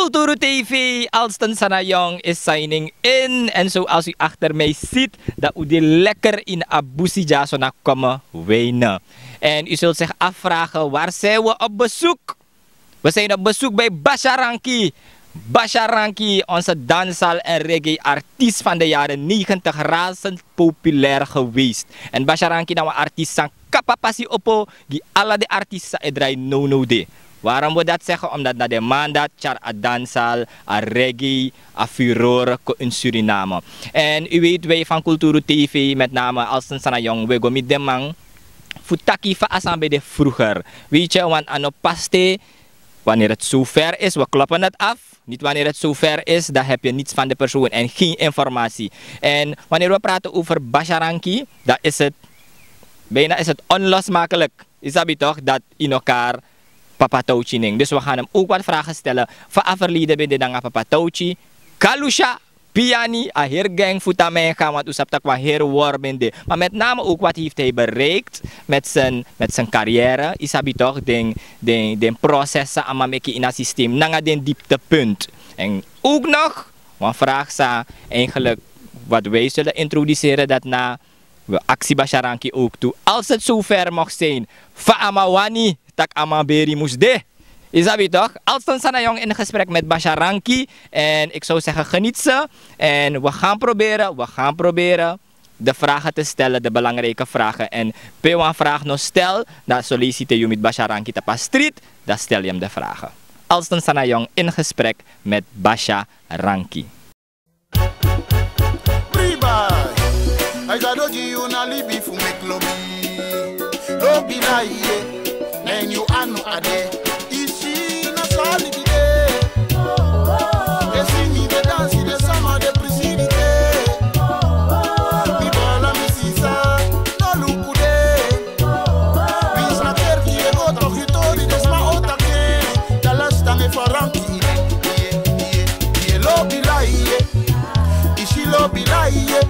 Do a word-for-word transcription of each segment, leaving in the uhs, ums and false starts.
Kulturu T V, Alston Sanayong is signing in. En zoals u achter mij ziet, dat u die lekker in Abusi Jaso na komen wijnen. En u zult zich afvragen, waar zijn we op bezoek? We zijn op bezoek bij Basharanki. Basharanki, onze danszaal en reggae-artiest van de jaren negentig, razend populair geweest. En Basharanki na wan artiest san kaba pasi opo gi ala den artiest san e drai nownow de. Waarom we dat zeggen? Omdat na den man dati tyari a danszaal, a reggae, a furore kon in Suriname. En u weet, wij van Kulturu T V, met name Alston Sanayong, we go miti den man fu taki fa a sani ben de vroeger. Weet je, want a no past te, wanneer het zover is, we kloppen het af. Niet wanneer het zover is, dan heb je niets van de persoon en geen informatie. En wanneer we praten over Basharanki, dan is het bijna, is het onlosmakelijk. U sabi toch dat in elkaar papa Touchining. Dus we gaan hem ook wat vragen stellen van a verleden ben de nanga papa Touchi, Kalusha, Piani, a heri gang fu Tamenga, want u sabi tak' wan heri worst ben de. Maar met name ook wat heeft hij bereikt met zijn, met zijn carrière. U sabi toch, den, den, den proces san a man meki in a systeem, nanga den dieptepunt. En ook nog, wan vraag san eigenlijk wat wij zullen introduceren, dat na we aksi Basharanki ook toe. Als het zover mocht zijn, fa a man wani, tak' a man beri mus de. U sabi toch? Alston Sanayong in gesprek met Basharanki. En ik zou zeggen, geniet ze. En we gaan proberen, we gaan proberen de vragen te stellen, de belangrijke vragen. En pe wan vraag no stel, dan solliciteer je met Basharanki tapu a street, dan stel je hem de vragen. Alston Sanayong in gesprek met Basharanki. Briba, ai gado gi yu na libi fu meki lobi. Lobi lai ye, na ini yu anu a de. Isi na so a libi de. E singi, de dansi, de sama, de prisiri de. Mi bala, mi sisa, no luku de. Wi sna kerki e go toki tori, den sma o taki en. Dala stan e faranki. Iye, iye, iye, lobi lai ye. Isi lobi lai ye.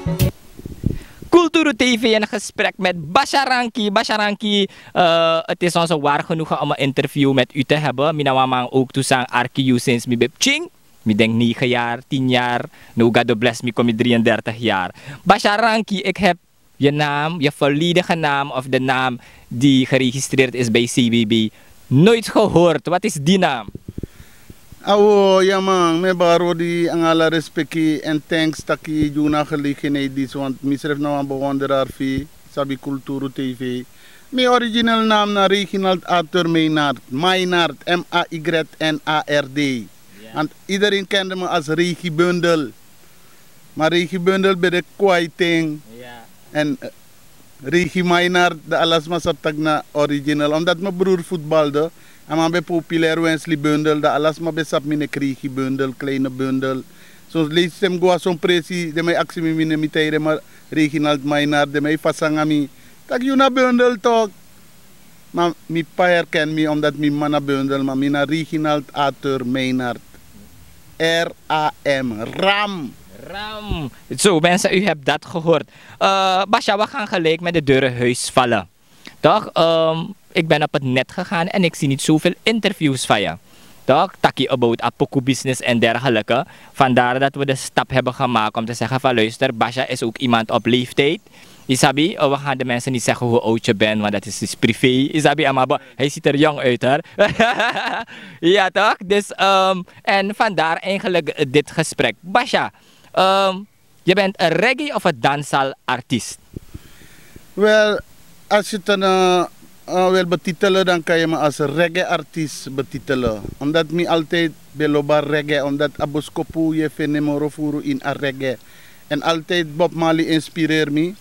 Kulturu T V in gesprek met Basharanki. Basharanki, eh, het is ons een waar genoegen om een interview met u te hebben. Mi na wan man ook tu san arki yu sinds mi ben pikin. Mi denk negen jaar, tien jaar. Now God bless mi, kom mi drieëndertig jaar. Basharanki, ik heb je naam, je volledige naam of de naam die geregistreerd is bij C W B nooit gehoord. Wat is die naam? Awo, ya man, mi e bari odi nanga ala respeki en thanks taki yu gi unu a gelegenheid disi, want misrefi na wan bewonderaar fu Sabi Kulturu T V. Mi original naam na Reginald Arthur Meinard, Meinard, M A Y N A R D. Want iedereen kende me als Regie Bundel. Maar Regie Bundel ben de kwijting. En, eh, Regie Meinard, de ala sma sabi taki na original. Omdat mijn broer voetbalde, a man ben populair, Wensley Bundel, de ala sma ben sabi mi neki Regie Bundel, Kleine Bundel. Son leisi te mi go na son presi, den man e aksi mi, mi no e taigi den, ma Reginald Meinard, den man e fasi nanga mi. Taki yu na Bundel toch. Ma mi p'pa herken mi, omdat mi m'ma na Bundel, ma mi na Reginald Arthur Meinard. R A M, Ram. Ram. Zo, mensen, u hebt dat gehoord. Eh, Basha, we gaan gelijk met de deur in huis vallen. Toch? Ehm, ik ben op het net gegaan en ik zie niet zoveel interviews van je. Toch? Taki about a pokoe business en dergelijke. Vandaar dat we de stap hebben gemaakt om te zeggen van: luister, Basha is ook iemand op leeftijd. Isabi, eh, we gaan de mensen niet zeggen hoe oud je bent, want dat is, is privé. Isabi, Amaba, hij ziet er jong uit, hoor. Ja, toch? Dus, ehm, en vandaar eigenlijk, eh, dit gesprek. Basha, ehm, je bent een reggae of een danszaal artiest? Wel, als je het dan, eh, eh, wil betitelen, dan kan je me als reggae-artiest betitelen. Omdat mi altijd ben lobi reggae, omdat a boskopu yu e feni moro furu ini a reggae. En altijd Bob Marley inspireer mi,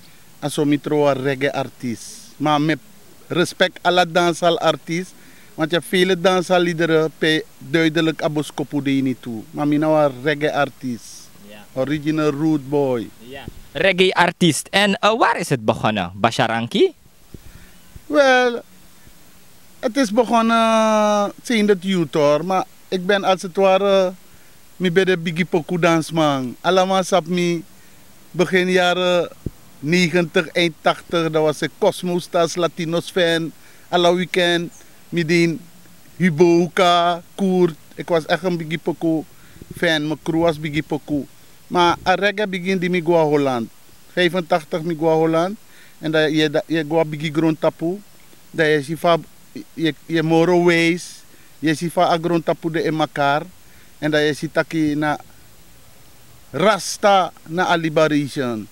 a so mi trow a reggae-artiest. Maar met respect ala danszaal-artiest, want je hebt vele danszaal-liederen pe duidelijk a boskopu de ini tu. Maar mi na wan reggae-artiest. Ja. Original root boy. Ja. Reggae-artiest. En, eh, waar is het begonnen, Basharanki? Wel, het is begonnen sinds het youth, hoor, maar ik ben als het ware, mi ben de bigi pokoe dansman. Alaman sabi mi, begin jaren negentig, eind tachtig, dan was ik Cosmo Stars, Latinos fan. Ala weekend, mi dini Huboka, Kurt, Ik was echt een bigi poku fan, mijn crew was bigi poku. Maar a reggae begin di mi go a Holland. Vijfentachtig mi go a Holland. En dan je, je go a bigi grondtapu. Dan je si fa, je, je moro wijs. Je si fa a grondtapu de in elkaar. En dan je si taki na Rasta na a liberation.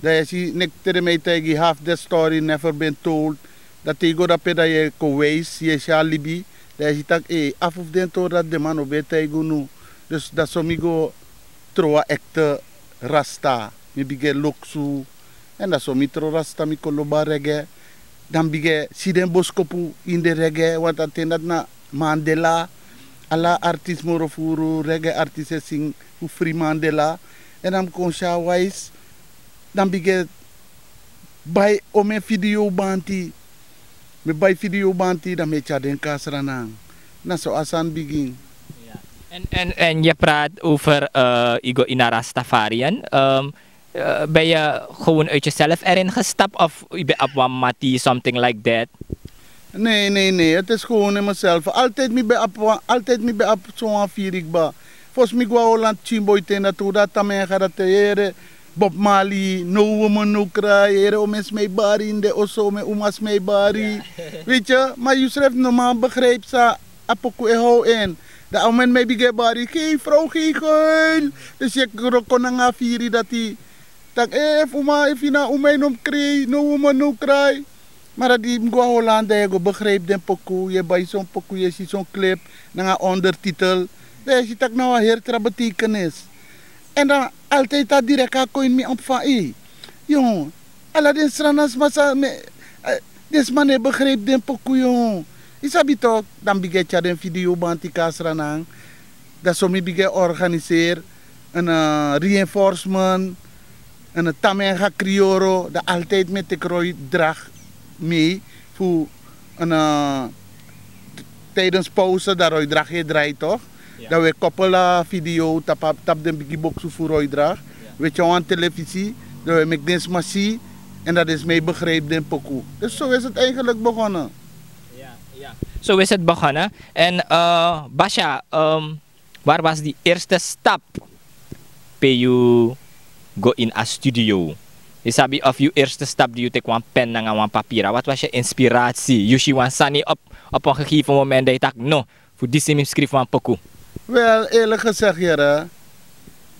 Dan je si nek tede mi e taigi half the story never been told. Dan te yu go dape dan yu e kon wijs, yu e si a libi. Dan yu e si taki, eh, afu fu den tori dati den man no ben e taigi unu. Dus dan so mi go trow a ekte rasta. Mi bigin e loksu. En dan so mi trow rasta, mi kon lobi a reggae. Dan mi bigin e si den boskopu ini den reggae, want a ten dati na Mandela. Ala artis moro furu, reggae artis e singi fu fri Mandela. En dan mi kon si a wijs. Dan mi bigin e bai omeni video banti. Mi bai video banti, dan mi e tyari den kon na Sranan. Na so a sani bigin. Ja. En, en, en je praat over, eh, yu go ini a Rastafarian. Ehm, eh, ben je gewoon uit jezelf erin gestapt of yu ben abi wan mati, something like that? Nee, nee, nee. Het is gewoon in mezelf. Altijd mi ben abi wan, altijd mi ben abi sowan firi kba. Fosi mi go a Holland, pikin boi ten dati, un dati a man e ga dati, yere, Bob Marley, no woman no cry, yere, omeni sma e bari ini den oso, omeni uma sma e bari. Weet je, maar yu srefi no man begrijp san a poku e how in. Dan a omeni mi e bigin e bari, geen vrouw, geen gehuil. Dus yu e wroko nanga a firi dati. Taki, eh, efu uma, efu yu na uma, yu no mus krei, no woman no cry. Maar a di mi go a Holland, dan yu e go begrijp den poku, yu e bai son poku, yu e si son clip nanga ondertitel. Dan yu e si taki na wan heri tra betekenis. En dan altijd a direct a kon ini mi opu van, eh, yu, ala den Sranan sma san mi, eh, den sma no e begrijp den poku, yu. Yu sabi toch, dan mi bigin e tyari den video banti kon na Sranan. Dan so mi bigin e organiseer een, eh, reinforcement, een, eh, Tamenga Krioro, dan altijd mi e teki Roy Drag mee fu een, eh, t-, tijdens pauze dan Roy Drag e drai toch. Dan we koppel a video tapu, tapu den bigi boksu fu Roy Drag. We tyari wan televisie, dan we meki den sma si, en dan den sma e begrijp den poku. Dus zo is het eigenlijk begonnen. Ja, ja. Zo is het begonnen. En, eh, Basha, ehm, waar was die eerste stap pe yu go in a studio? Yu sabi, of yu eerste stap di yu teki wan pen nanga wan papira. Wat was je inspiratie? Yu si wan sani op, op een gegeven moment dat je dacht, no, fu disi mi mus skrifi wan poku. Wel, eerlijk gezegd, yere,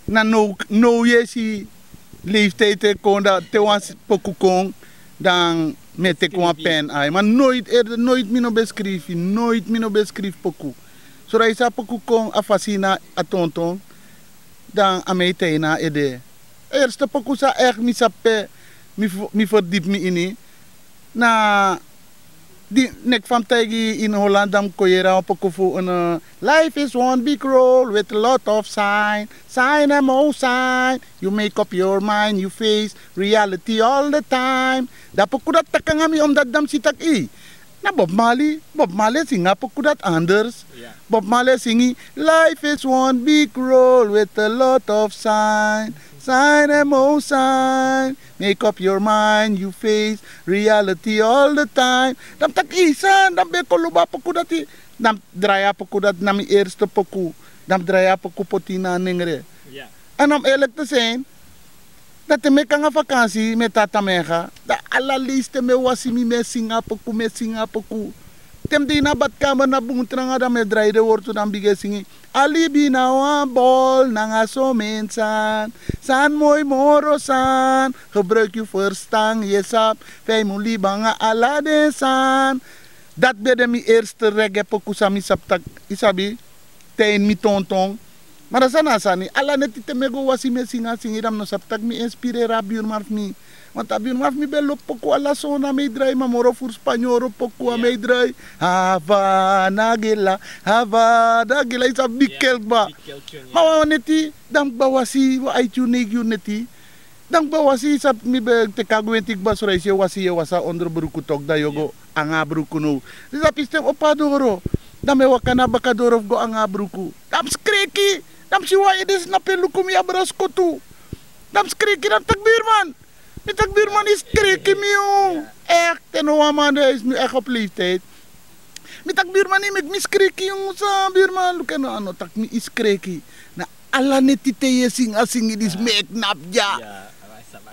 na now, now yu e si leeftijd e kon, dan te wan s-, poku kon, dan mi e teki wan pen, ai. Maar nooit eerder, nooit mi no ben skrifi, nooit mi no ben skrifi poku. Zolang yu si a poku kon, a fasi na a tonton, dan a mi e taigi na a ede. Eerste poku san echt mi sabi pe mi fu-, mi verdiepi mi ini, na di nek fa mi taigi yu, in Holland dan mi kon yere wan poku fu een, eh, life is one big roll with a lot of sign. Sign and more sign. You make up your mind, you face reality all the time. Dan a poku dati taki nanga mi, omdat dan mi si taki, eh, na Bob Marley. Bob Marley e singi a poku dati anders. Bob Marley e singi, life is one big roll with a lot of sign. Sign and more sign. Make up your mind, you face reality all the time. Dan mi taki, eh, san, dan mi ben kon lobi a poku dati. Dan mi drai a poku dati, na mi eerste poku. Dan mi drai a poku poti na a nengre. En om eerlijk te zijn, dan te mi e kon nanga vakansi, mi e tan na Tamenga, dan ala leisi te mi e wasi mi, mi e singi a poku, mi e singi a poku. Te mi de ini a badkamer na bun tranga, dan mi e drai den wortu, dan mi bigin e singi. A libi na wan bol nanga someni sani. Sani moi moro sani. Gebruik yu ferstan, yu e sabi fa yu mus libi nanga ala den sani. Dati ben de mi eerste reggae poku san mi sabi taki, yu sabi, te ini mi tonton. Ma dati san na a sani, ala neti te mi e go wasi mi e singi a singi, dan mi no sabi taki mi inspireri a buurman fu mi. Want a buurman fu mi ben lobi poku ala sonde, a mi e drai, ma moro furu Spanyoro poku a mi e drai. Havana gela, Havana gela, yu sabi, bigi kelki kba. Ma wan neti, dan mi kba wasi, wan aiti yuru, neigi yuru neti. Dan mi kba wasi, yu sabi, mi ben teki a gwenti kba, so dan yu si yu e wasi, yu e wasi a onderbruku toch, dan yu o go nanga a bruku now. Disi a pisi, te mi opo a doro, dan mi e waka na a baka doro fu go nanga a bruku. Dan mi skreki, dan mi si wan ede snapu e luku mi, a bra skotu. Dan mi skreki, dan mi taki: "Buurman." Mi taki: "Buurman, yu skreki mi o." Echt, te no wan man de, a is mi echt op leeftijd. Mi taki birman, yu meki mi skreki, yu musa birman luku en no ano taki mi skreki. Na ala neti te yu e singi a singi disi meki napu dya.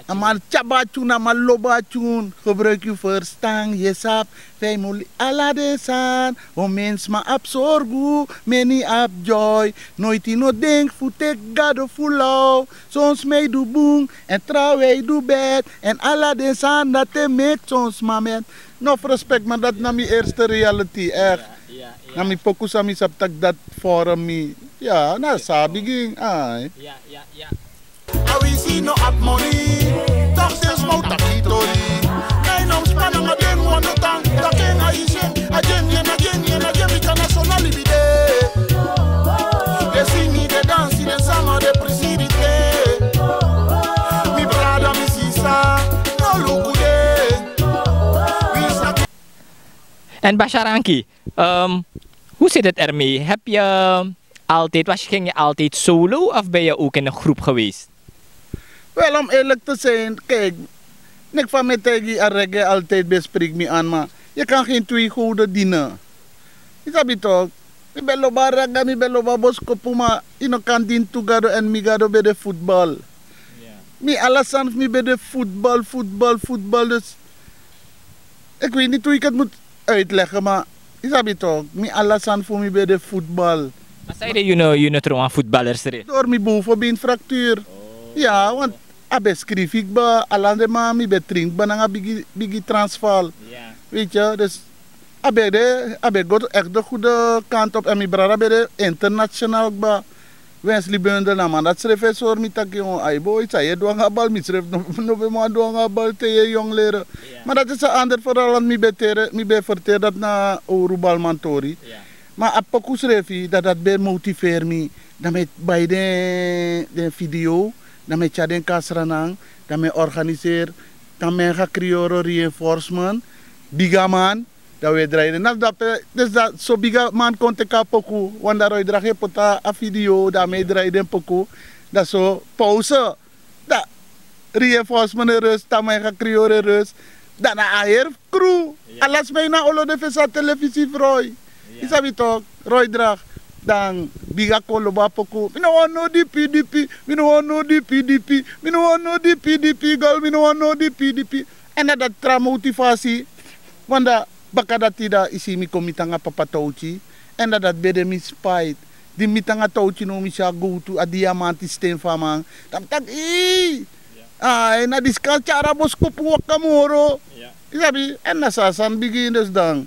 A man tyaba a tyun, a man lobi a tyun. Gebruiki yu ferstan, yu e sabi. Fei moli ala den sani. O mensma abi sorgu, meni abi joy. Noiti no denki fu teki Gado fu law. Son sma e du bun, èn trawan e du bèt. Èn ala den sani dati e meki son sma mèt. No fu respect, ma dati na mi eerste reality, echt. Na mi poku san mi sabi taki dati vorm mi. Ya, na so a bigin. Ai. A wisi no abi moni, toch den sma o taki tori. Na yu no mus span nanga den wan no tan, taki en a yu sen. A gen yen, a gen yen, a gen mi kan na so na libi de. Den singi, den dansi, den sama, den prisiri te. Mi brada, mi sisa, no luku de. Wi sa. En Basharanki, ehm, hoe zit het ermee? Heb je altijd, was je, ging je altijd solo of ben je ook in een groep geweest? Wel, om eerlijk te zijn, kijk, niks van mij tegen a reggae altijd bespreekt me aan, maar je kan geen twee goden dienen. Yu sabi toch, mi ben lobi a reggae, mi ben lobi a boskopu, ma yu no kan dini tu Gado, èn mi Gado ben de voetbal. Mi ala sani fu mi ben de voetbal, voetbal, voetbal. Dus ik weet niet hoe ik het moet uitleggen, maar yu sabi toch, mi ala sani fu mi ben de voetbal. Ma san ede yu no, yu no tron wan voetballer sri? Door mi bovenbeenfractuur. Ja, want a ben skrifi kba, ala den man, mi ben train kba nanga bigi, bigi transval. Weet je, dus a ben de, a ben go echt de goede kant op. En mi brada ben de international kba. Wesley Bundel, na man dati srefi e sori mi taki, o, ai boy, san yu e du nanga bal, mi srefi no, no ben man du nanga bal te yu e yongu lere. Ma dati is een ander verhaal, want mi ben tere, mi ben verteri dati na Oru Balman tori. Ma a poku srefi, dati, dati ben motiveri mi. Dan mi e bai den, den video, dan mi e tyari den kon na Sranan, dan mi e organiseri, dan mi e go na Krioro Reinforcement, biga man, dan wi e drai den. Na dape, dus dati so biga man kon teki a poku, want dan Roy Drag e poti a video, dan mi e drai den poku, dan so pauze. Dan Reinforcement e rust, dan mi e go na Krioro e rust. Dan na a heri crew. Ala sma ini a olo de fesi a telefisi fu Roy. Yu sabi toch, Roy Drag. Dan biga kon lobi a poku. Mi no wani no dipi dipi, mi no wani no dipi dipi, mi no wani no dipi dipi, girl, mi no wani no dipi dipi. Èn na dati tra motivasi. Want dan baka dati dan yu si mi kon miti nanga papa Towtyi. Èn na dati ben de mi spijt. Di mi miti nanga Towtyi now, mi si a gowtu, a diamanti sten fu a man. Dan mi taki, ii! Ai, na disi kan tyari a boskopu waka moro. Yu sabi, èn na so a sani bigin, dus dan.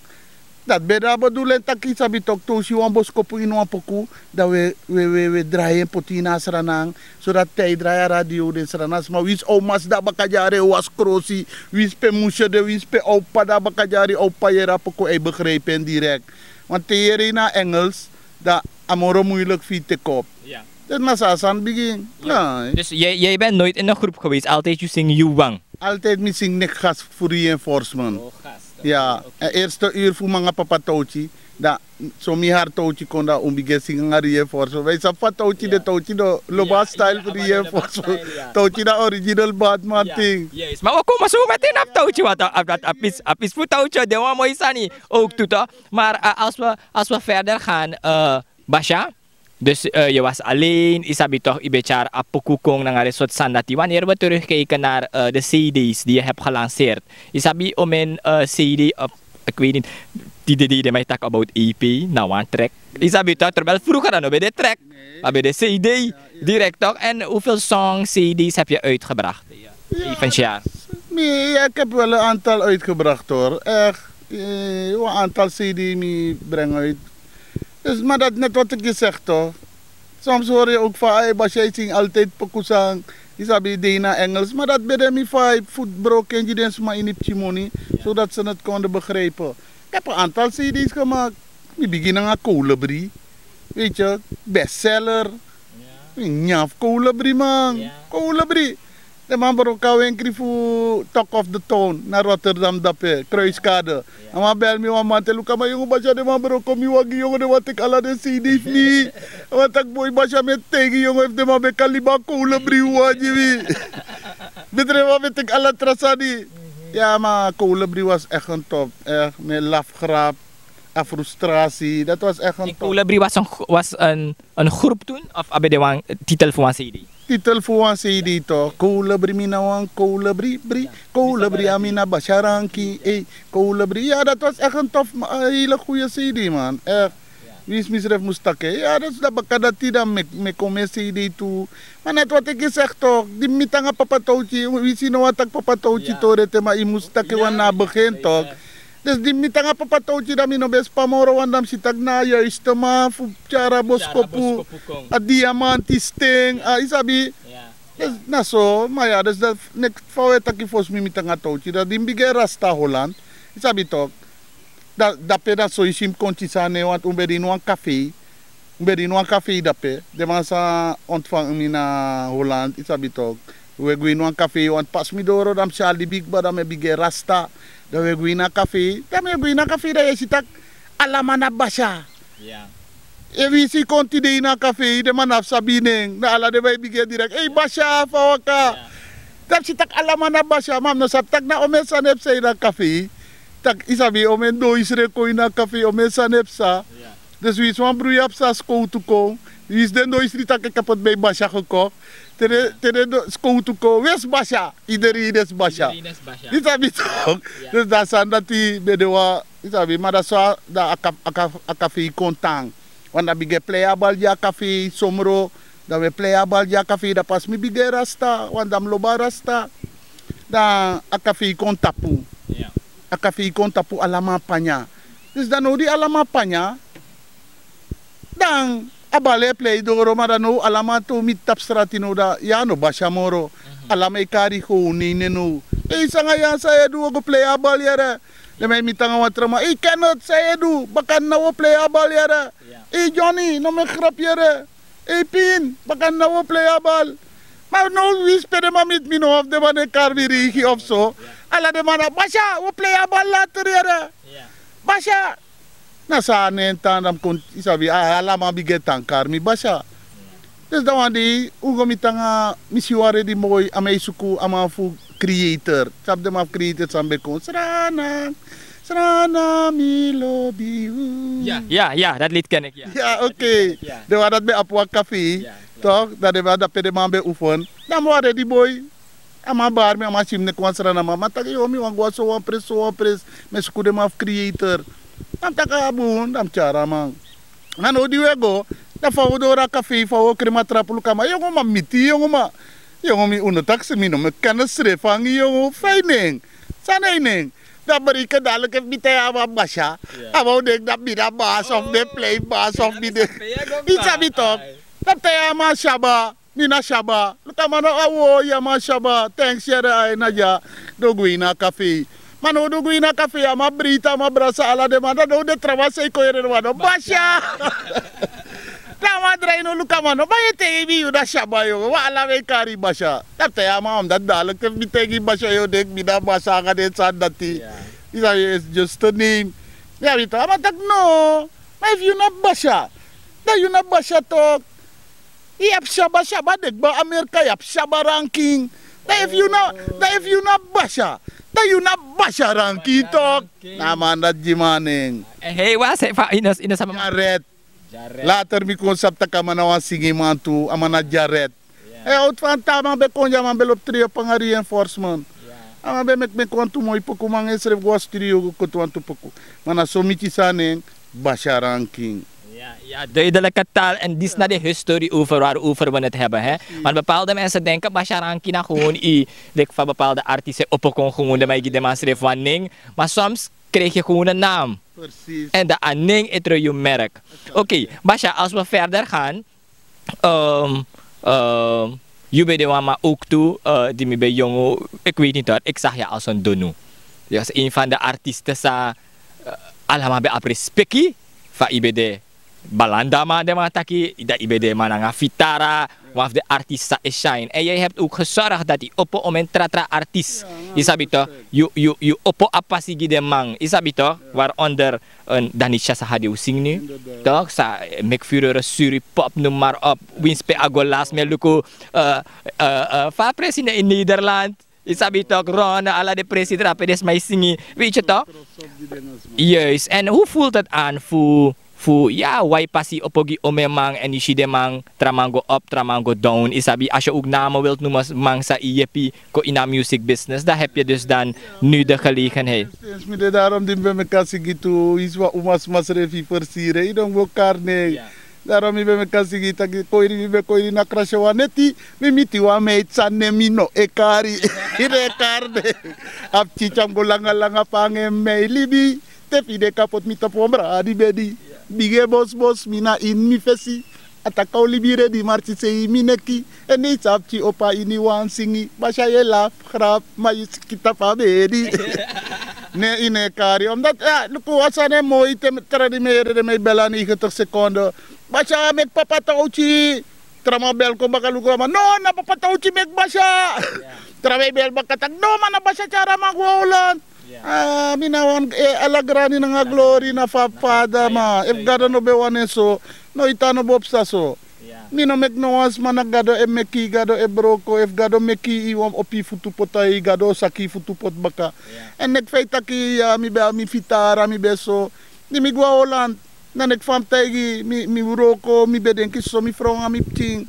Dati ben de a bedoeling taki, yu sabi toch, te un si wan boskopu ini wan poku, dan wi e, wi e, wi e, wi e drai en poti ini a Sranan, zodat te a e drai a radio, den Sranan sma, winsi a o Mazda baka dyari e wasi krosi, winsi pe musye de, winsi pe a o papa de baka dyari, a o papa yere a poku, a e begrijp en direct. Want te yu yere ini a Engels, dan a moro moeilijk fu yu teki op. Dus na so a sani bigin. Dus jij, jij bent nooit in een groep geweest, altijd yu singi yu wan? Altijd mi singi neti gast fu Reinforcement. Ja, en eerste uur fu mi nanga papa Towtyi, dan so mi hari Towtyi kon, dan un bigin singi nanga Reinforcement. Wi sabi fa Towtyi de, Towtyi no lobi a style fu Reinforcement. Towtyi na original badman ting. Yes, maar we komen zo meteen op Towtyi, want a, a, a, a pis, a pis fu Towtyi, den wan moi sani ook tu toch. Maar, eh, als we, als we verder gaan, eh, Basha, dus, eh, je was alleen, yu sabi toch, yu ben tyari a poku kon nanga den sortu sani dati. Wanneer we terugkijken naar, eh, de cd's die je hebt gelanceerd. Yu sabi omeni, eh, cd, eh, ik weet niet, die, die, die, die mij talk about E P, na one track. Yu sabi toch, terwijl vroeger dan no ben de track, maar ben de cd, direct toch. En hoeveel songs, cd's heb je uitgebracht? Levensjaar. Mi, ja, ik heb wel een aantal uitgebracht hoor. Echt, eh, een aantal cd mi breng uit. Dus, maar dat net wat ik je zeg toch. Soms hoor je ook van, hey, Basha, yu singi altijd poku sani. Yu sabi, de na Engels. Maar dat ben de mi vibe, fu broken gi den sma ini pikin moni, zodat ze het konden begrijpen. Ik heb een aantal cd's gemaakt. Mi bigin nanga Kolibri. Weet je, bestseller. Mi nyan fu Kolibri, man. Kolibri. Den man broko a wenkri fu Talk of the Town na Rotterdam dape, Kruiskade. A man bel mi wan man te luku a man: yongu Basha, den man broko mi wagi, yongu, den man teki ala den cd fu mi. A man taki: boi Basha, mi e taigi yu, yongu, efu den man ben kan libi a Kolibri wan gi mi. Bedrijf man ben teki ala tra sani. Ja, maar Kolibri was echt een top. Echt, mi e laf grap. A frustratie, dat was echt een top. Kolibri was een, was een, een groep toen, of a ben de wan titel voor een C D? Titel voor een C D toch? Kolibri, mi na wan kolibri, bri. Kolibri, a mi na Basharanki, ey. Kolibri, ja, dat was echt een tof, een hele goede C D, man. Echt. Wie is misref moest takken? Ja, dat is dat bakadati dan me, me kom in C D toe. Maar net wat ik je zeg toch, die mitanga papa Touchi, wie is no atak papa Touchi tore te, maar je moest takken wan na begin toch? Dus di mi tanga papa Touchi dan mi no ben spa moro, want dan mi si taki na a juiste man fu tyari a boskopu. A diamanti sten, a, yu sabi. Dus na so, ma ya, dus dat, nek fa we taki fosi mi, mi tanga Touchi, dan di mi bigin rasta Holland, yu sabi tok. Dan dape na so yu si mi kon kisi a nen, want un ben de ini wan kafei. Un ben de ini wan kafei dape. Den man sa ontvangi mi na Holland, yu sabi tok. We go ini wan kafei, want pas mi doro dan mi si a libi kba, dan mi e bigin rasta. Dan we go ini a kafei, dan mi e go ini a kafei, dan yu e si taki ala man na Basha. Efu yu si kon tide ini a kafei, den man no abi sabi yu nen. Dan ala den man e bigin direct: "Ei, Basha, fa waka?" Dan mi si taki ala man na Basha, ma mi no sabi taki na omeni sani e psa ini a kafei. Taki, yu sabi, omeni doisri e kon ini a kafei, omeni sani e psa. Dus winsi wan bruya psa, skowtu kon. Winsi den doisri taki: "Ik heb het bij Basha gekocht." Te den, te den skowtu kon: "Wesi Basha?" Iedereen is Basha. Yu sabi tok. Dus dan sani dati ben de wan, yu sabi, ma dan so a, dan a ka-, a ka-, a kafei kon tan. Want dan bigin plei a bal gi a kafei, somro. Dan we plei a bal gi a kafei, dan pas mi bigin rasta, want dan mi lobi a rasta. Dan a kafei kon tapu. A kafei kon tapu, ala man panya. Dus dan now di ala man panya, dan a bal e plei doro, ma dan now ala man, te un miti tapu strati now, dan yu a no Basha moro. Ala man e kari yu nen now. "Ei, sanga Yan, san yu e du? Wo go plei a bal yere." Den man e miti nanga wan tra man: "Ei, Kenneth, san yu e du? Bakadina wo plei a bal yere. Ei, Johnny, no meki grapu yere. Ei, Pin, bakadina wo plei a bal." Ma now winsi pe den man miti mi now, of den man e kari mi reigi of so, ala den man na: "Basha, wo plei a bal later yere. Basha." Na so a nen tan, dan mi kon, yu sabi, a, ala man bigin tan kari mi Basha. Dus dan wan dei un go miti nanga, mi si wan Reddy Boy, a man e suku a man fu Creator. Sabi den man fu Creator san ben kon: "Srana, Srana, mi lobi yu." Ya, ya, dat lied ken ik, ya. Ya, oké. Den wan dati ben abi wan kafei, tok, dan den wan dape den man ben oefen. Dan mi wan Reddy Boy. A man bari mi, a man si mi neki wan Srana man, a man taki: "Yo, mi wani go na so wan presi, so wan presi, mi e suku den man fu Creator." Dan mi taki: "A bun." Dan mi tyari a man. Ma now di we go, dan fa wo doro a kafei, fa wo krin a trapu, luku a man, yongu man, miti yongu man. Yongu, mi, un no taki, mi no meki kennis srefi nanga yu, yongu, fa yu nen? San na yu nen? Dan breken, dadelijk efu mi taigi a man Basha, a man o denki dati mi na basi of mi e plei basi of mi de. Yu sabi tok. Dan mi taigi a man Shaba. Mi na Shaba. Luku a man now, a woi, a man Shaba. Thanks yere, ai, na dya. Den o go ini a kafei. Ma now di un go ini a kafei, a man Breiti, a man Brasa, ala den man, dan now den trawan san e kon yere, den man no: "Basha." Dan a man drai now, luku a man now, ma yu e taigi mi yu na Shaba, yongu. Wan, ala man e kari yu Basha. Dan mi taigi a man, omdat dadelijk efu mi taigi yu Basha, yu o denki mi na Basha nanga den sani dati. Yu sabi, it's just a name. Yu sabi tok. A man taki: "No. Ma efu yu na Basha, dan yu na Basha tok." Yu abi Shaba, Shaba de kba, Amerika yu abi Shaba Ranking. Dan efu yu na, dan efu yu na Basha, dan yu na Basha Ranking tok. Na a man dati gi mi a nen. En hij was, hij, fa-, yu no, yu no sabi a man. Jared. Later mi kon sabi taki a man na wan singiman tu, a man na Jared. Hij houdt van tan, a man ben kon dya, a man ben lobi trio panga reinforcement. A man ben meki, meki wantu moi poku, man, ensrefi go na studio go koti wantu poku. Ma na so mi kisi a nen, Basha Ranking. Ja, ja, duidelijke taal. En dit is naar de historie over waarover we het hebben, hè. Want bepaalde mensen denken, Basha Ranking na gewoon i, like, van bepaalde artiesten opo kon gewoon de man, gi den man srefi wan nen. Maar soms krijg je gewoon een naam. Precies. En dan a nen e tron yu merk. Oké, Basha, als we verder gaan, Ehm, ehm, yu ben de wan man ook tu, eh, di mi ben yongu, ik weet niet hoor, ik zag je als een donu. Je was een van de artiesten san, eh, ala man ben abi respeki, fa yu ben de balanda man, den man taki, dan yu ben de man nanga fitara, wan fu de artiest san e shine. En jij hebt ook gezorgd dat yu opo omeni tra tra artiest. Yu sabi toch, yu, yu, yu opo a pasi gi den man. Yu sabi toch, waaronder een Danisha Sahadi, un singi nu. Toch? San, eh, meki furore, suri, pop, noem maar op. Winsi pe a go last, mi e luku, eh, eh, eh, fa a presi na in Nederland. Yu sabi tok, Ron, ala den presi drape den sma e singi. Weet je toch? Juist. En hoe voelt het aan fu, fu, ya, wai pasi opo gi omen man en yu si den man, tra man go up, tra man go down. Yu sabi, als je ook namen wilt noemen, man sa yu yepi kon in a music business, dan heb je dus dan nu de gelegenheid. Sinds mi de daarom di mi ben mi kan singi tu, yu si wan uma sma srefi versieren, yu don go kari nen. Daarom mi ben mi kan singi taki koiri, mi ben koiri na krasya wan neti, mi miti wan meid san nen mi no e kari. Yu no e kari den. A pikin tyari mi go langa langa, fa nanga en mi e libi. Te fu yu de kapot mi tapu wan brada di bedi. Bigi en bosbos, mi na ini mi fesi. A taki a o libi redi, marsi sei mi neki. En yu sabi opo a ini wan singi, Basha, yu e lafu grapu, ma yu sikin tapu a bedi. Ne yu no e kari, omdat, ya, luku wan sani e moi, te tra di mi e yere den mi e bel a negentig seconden. Basha, meki Papa Touchy. Tra man bel kon baka, luku wan man, no, na Papa Touchy meki Basha. Tra man e bel baka taki, no, ma na Basha tyari a man go Holland. Ah, mi na wan, eh, ala grani nanga glori na fa Fada, ma efu Gado no ben wani en so, noiti a no bo psa so. Mi no meki no wan sma, na Gado e meki, Gado e broko. Efu Gado meki yu, wan opo yu futu poti, Gado o saki yu futu poti baka. En neki fa yu taki, ya, mi ben abi mi fitara, mi ben so. Di mi go na Holland, na neki fa mi taigi yu, mi, mi wroko, mi ben denki so, mi frow nanga mi pikin.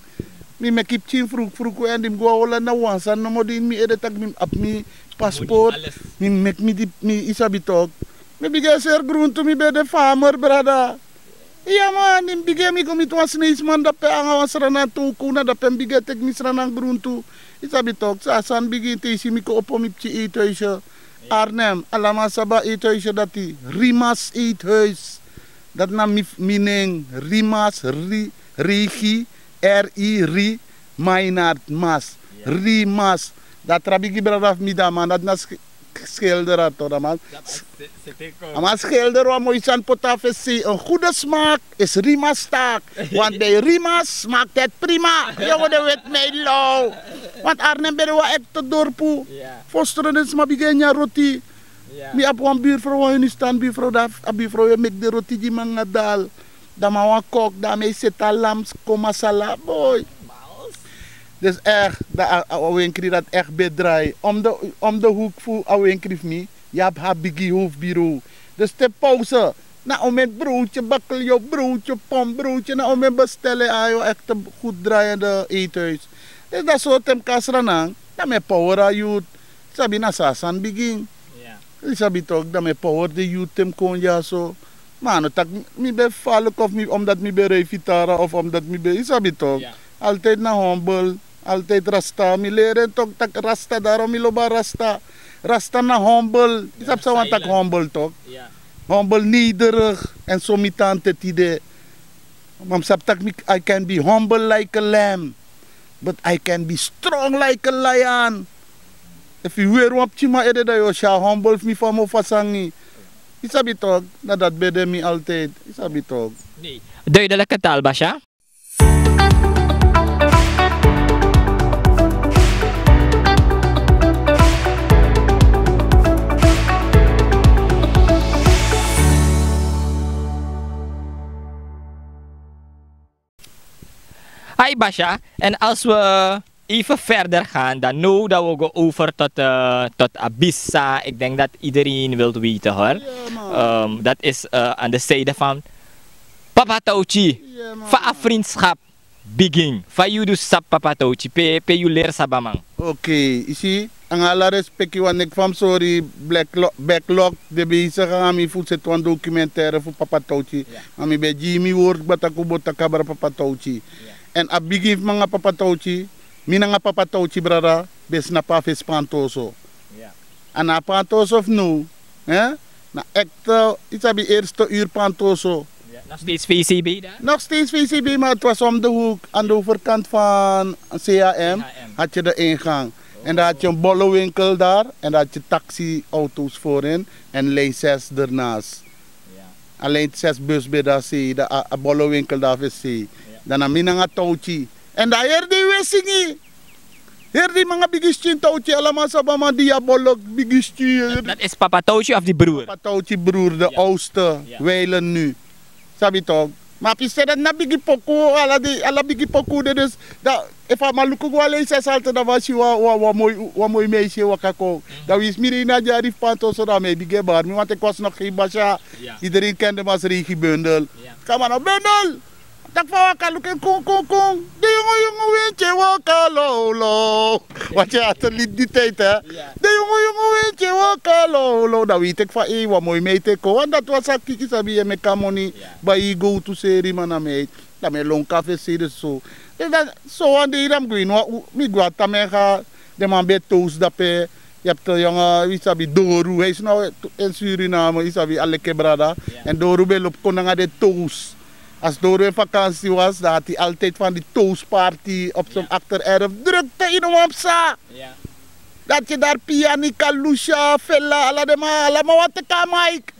Mi meki pikin fruku fruku, en di mi go na Holland na wan sani nomo di mi ede taki mi abi mi paspoort. Mi meki mi di, mi, yu sabi tok. Mi bigin e seri gruntu, mi ben de farmer, brada. Ya man, di mi bigin, mi go miti wan Sneesman dape nanga wan Sranan toku, na dape mi bigin e teki mi Sranan gruntu. Yu sabi tok, so a sani bigin. Te yu si mi kon opo mi pikin eethuisje. Arnhem, ala man sabi a eethuisje dati. Rimas Eethuis. Dati na mi, mi nen, Rimas, Ri, Rigi, R I, Ri, Mainard Mas. Rimas. Dan tra bigi brada fu mi, dan a man dati na sk-, schilder, a tok, dan a man. A man schilder wan moi sani poti na fesi. Een goede smaak is Rimas taak. Want bij Rimas smaakt het prima. Yu no de weti mi e low. Want Arnhem ben de wan echte dorpu. Fosi den sma bigin e nyan roti. Mi abi wan buurvrouw, wan Hindustan buurvrouw, dan a buurvrouw e meki den roti gi mi nanga dal. Dan mi na wan kok, dan mi e seti a lam kon masala, boy. Dus echt, dan a, a, a wenkri dati echt ben drai. Om de, om de hoek fu a wenkri fu mi, yu abi a bigi hoofdbureau. Dus te pauze, na omen broodje, bakkeljauw broodje, pom broodje, na omen bestellen a yu echte goed draaiende eethuis. Dus dan so te mi kon na Sranan, dan mi e power a youth. Sabi, na so a sani bigin. Yu sabi tok, dan mi e power den youth te mi kon dyaso. Ma a no taki mi ben falek of mi, omdat mi ben rij fitara of omdat mi ben, yu sabi tok. Altijd na humble, altijd rasta. Mi leri en tok taki rasta, daarom mi lobi a rasta. Rasta na humble. Yu sabi san wani taki humble tok. Humble, nederig, en so mi tan te tide. Ma mi sabi taki mi, I can be humble like a lamb, but I can be strong like a lion. Efu yu weri wan pikinman ede, dan yu o si a humble fu mi fa mi o fasi nanga yu. Yu sabi tok, na dati ben de mi altijd. Yu sabi tok. Duidelijke taal, Basha. Hi Basha, en als we even verder gaan, dan nu dat we go over tot, eh, tot Abissa. Ik denk dat iedereen wil weten hoor. Ehm, dat is, eh, aan de zijde van Papa Touchy. Fa a vriendschap bigin. Fa yu du sabi Papa Touchy, pe, pe yu leri sabi a man. Oké, yu si, nanga ala respeki, wan neki fa mi sori, Black Lo-, Backlog de bezig nanga mi fu seti wan documentaire fu Papa Touchy. Ma mi ben gi mi word kba taki un bo taki abra Papa Touchy. En a bigin fu mi nanga Papa Touchy, mi nanga Papa Touchy brada ben snapu a fesi pantoso. A na a pantoso fu now, hè? Na ekte, yu sabi, eerste uur pantoso. Nog steeds V C B daar? Nog steeds V C B, maar het was om de hoek, aan de overkant van C H M had je de ingang. En daar had je een bollewinkel daar en daar had je taxi-auto's voorin en lijn zes ernaast. Alleen zes bus bij daar, zie je, de a-, a bollewinkel daar, zie je. Dan na mi nanga Touchy. En daar heri den e singi. Heri den manga bigi skin Touchy, alaman sabi a man diaboliek, bigi skin. Dat, dat is Papa Touchy of die broer? Papa Touchy broer, de oudste, Wijlen nu. Sabi toch? Ma a piste dati na bigi poku, ala di ala bigi poku de dus. Dan efu a man luku go a leisi a salto dan man si wan moi meisi e waka kon. Dan winsi mi de ini a dyari fu pantoso dan a man e bigin e bari mi wante kon a snoki gen basi a. Idrin ken de masrigi bundel. Kamana bundel. Taki fa a waka luku en kun kun kun. De yungu yungu winti e waka lowlow. Wati a ati lidi di tei te. De yungu yungu winti e waka lowlow dan wi teki fa ei wan moi meiti e kon wan dati wan saki yu sabi yu e meki a moni. Bai yu gowtu seri man na mi eti. Dan mi e lon kon a fesi sei de soso. Sowan dei dan mi gwe ini wan uu mi gwe a tamen ga. Den man ben e towsu dape. Yu abi te yongo yu sabi doru hei snow en suriname yu sabi a leke brada. Èn doru ben lobi kon nanga den towsu. A sdoro en fakansi was dan ati altijdi fan di towsu parti op son akter erf drukte ini wan psa. Dati yu dari piani kalusha fela ala den man ala man wani teki a maiki.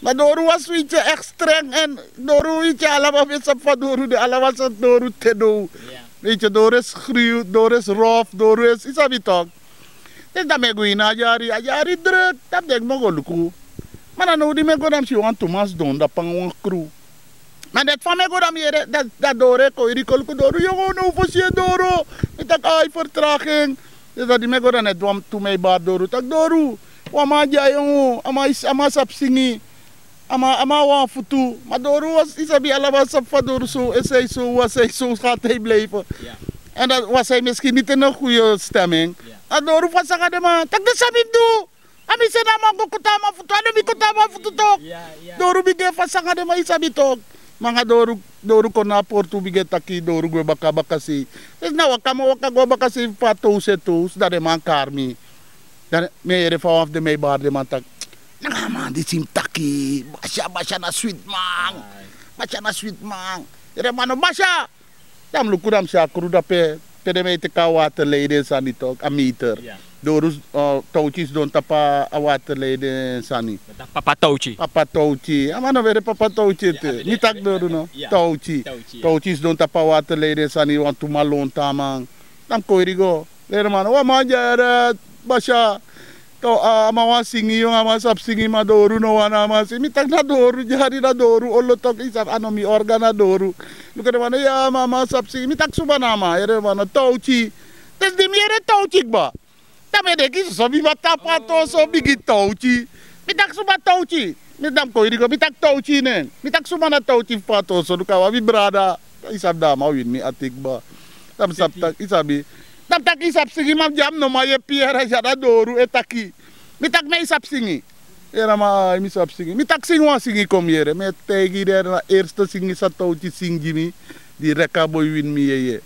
Ma doru wan switi en ekstreng èn doru yu tya ala man ben sabi fa doru de ala man sabi doru te dow. Yu tya doru esi griw doru esi rof doru esi yu sabi tok. Disi dan mi e go ini a dyari a dyari druk dan mi denki mi o go luku. Ma na now di mi e go dan mi si wantu man sidon dapu nanga wan kru. Ma dati fa mi e go dan mi yere dan doro e kon iri kon luku doro yongo now fosi e doro. Mi taki ai fertragi en. Disi dan di mi e go dan neti wantu mi e bari doro taki doro. Wan man dya yongo a man sabi singi. A man a wan futu ma doro yu sabi ala man sabi fa doro so esi a e so wan san e so skan te yu bleife. Èn dan wan san e meskin niti en no guyu stem en. A doro fu a sanga den man taki den san mi mus du. A mi seni a man go koti a man futu a no mi koti a man futu tok. Doro bigin e fu a sanga den man yu sabi tok. Ma nanga doro kon na a portu bigin e taki doro gwe baka a bakasei. Disi na waka mi o waka go a bakasei fu pe a towsu e towsu dan den man kari mi. Dan mi e yere fa wan fu den mi e bari den man taki nanga a man disi mus taki. Basya basya na switi man. Basya na switi man. Yere man no basya. Dan mi luku dan mi si a kru dape pe den mi e teki a waterlei den sani tok a meter. Dowru towtyi sidon tapu a waterlei den sani. Papa towtyi. A man no weri papa towtyi ete mi taki dowru no. Towtyi sidon tapu a waterlei den sani wantu man lontu a man. Dan mi kon iri go. Wan man dyari a basya. A man wani singi yu a man sabi singi ma dowru no wani a man singi mi taki na dowru dyari na dowru olo toki yu sabi a no mi orga na dowru. Luku den man no ya ma a man sabi singi mi taki suma na a man yere den man no towtyi. Disi di mi yere towtyi kba. Dan mi e denki soso mi man tapu a toso bigi towtyi. Mi taki suma towtyi. Mi dan mi kon iri go mi taki towtyi nen mi taki suma na towtyi fu pe a toso luku a wan mi brada. Yu sabi dan a man wini mi ati kba. Dan mi sabi taki yu sabi. Dan mi taki yu sabi singi ma mi dya mi no man yepi yere a si a dan dowru e taki. Mi taki mi e yu sabi singi. Yere a man ai mi sabi singi mi taki singi wan singi kon mi yere mi e taigi yu den na erste singi san towtyi singi gi mi. Di reki a boi wini mi yeye.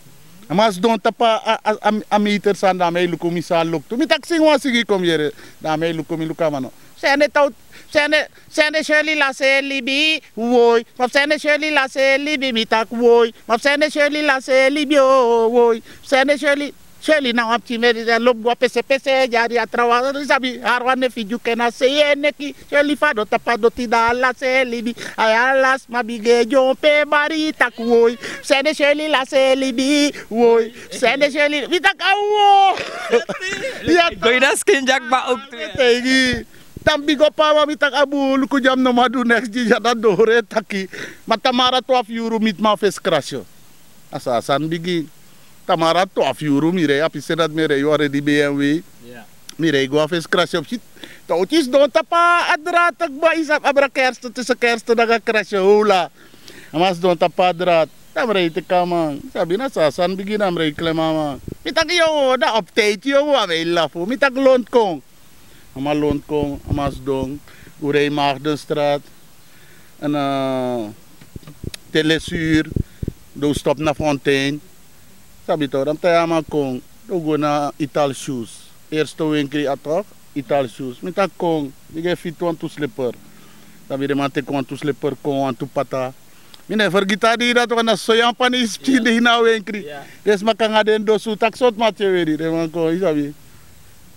A man sidon tapu a meter sani dan a man e luku mi san a loktu mi taki singi wan singi kon mi yere. Dan a man e luku mi luku a man no. Sende towtyi. Sende sende seli lasi e libi. Woi. Ma fu sende seli lasi e libi mi taki woi. Ma fu sende seli lasi e libi o woi. Sende seli. Seli na wan pikin meri den lobi go a pesepese dyari a trawan sabi hari wan nefi dyuke na sei e neki. Seli fadon tapu a doti dan a lasi e libi. Ai a lasi ma bigi e dyompo e bari taki woi. Sende seli lasi e libi. Woi. Sende seli mi taki a woi. Go ini a skin dyakba owktu. Taigi. Dan mi bigi opo a man mi taki a bun luku dya mi no man du neks gi dya dan doro e taki. Ma tamara twafu yuru miti man fesi krasi. A so a sani bigin. Tamara twafu yuru mi rei a piste dati mi e rei wan redi bmw. Mi rei go a fesi krasi opu si. Towtyi sidon tapu a dra taki boi yu sabi abra kerste tusu kerste nanga krasi howla. A man sidon tapu a dra. Dan mi rei teki a man sabi na so a sani bigin dan mi rei klem a man. Mi taki yowo dan opu teiti yowo a man e lafu mi taki lontu kon. A man lontu kon a man sidon. Un rei magdenstrat. Èn te lesur. Den un stop na fontein. Sabi tok dan mi tai a man kon. Den un go na ital syus. Erste wenkri a tok. Ital syus mi taki kon. Mi gi en fiti wantu sleper. Sabi den man teki wantu sleper kon wantu pata. Mi no e fergiti a dei dati wan na so yu a pani yu si pikin dei na a wenkri. Den sma kon nanga den dosu taki sortu mati e weri den man kon yu sabi.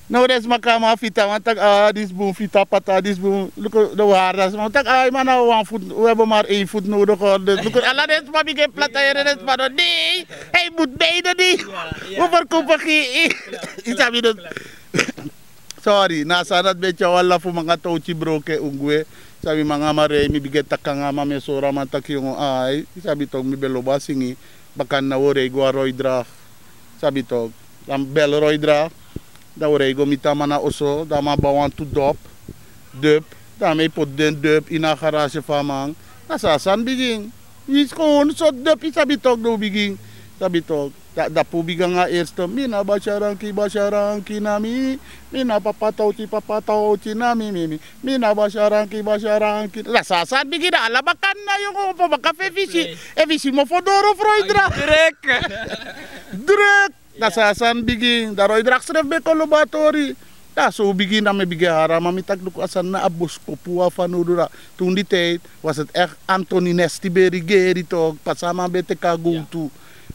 Now den sma kon a man fiti a man taki a disi bun fiti a pata a disi bun. Luku den wari dan sma taki a yu man na wan futu un hebe mari ein futu now den kori den luku ala den sma bigin e plati a yere den sma no dei. Hei butu bei den dei. Un ferkupu gi yu sabi den. Sorry, na a sani dati ben tyari wan lafu, manga towti broke un gwe. Sabi, manga man rei, mi bigin e taki nanga a man, mi e sori a man taki yongo, ai, yu sabi toki, mi ben lobi a singi. Bakana un o rei go a Roidrag. Sabi toki, dan mi bel Roidrag. Dan un o rei go miti a man na oso, dan a man bai wantu dop, dop. Dan a man e poti den dop ini a garage fu a man. Na so a sani bigin. Wi si kon unu sortu dop, yu sabi toki, den o bigin. Sabi toki. Da, dapu bigin nanga eerste. Mi na Basyaranki, Basyaranki na mi. Mi na Papa Towti, Papa Towti na mi, mi, mi. Mi na Basyaranki, Basyaranki. Na so a sani bigin, na ala bakana yongo opo baka fu e fisi. E fisi mofo doro fu Roidrag. Druk. Druk. Na so a sani bigin, dan Roidrag srefi ben kon lobi a tori. Dan so un bigin, dan mi e bigin e hari a man, mi taki luku, a sani na a boskopu wan fanowdu. Toen die tijd was het echt Anthony Nesty ben e regeri toki, pasa a man ben e teki a gowtu.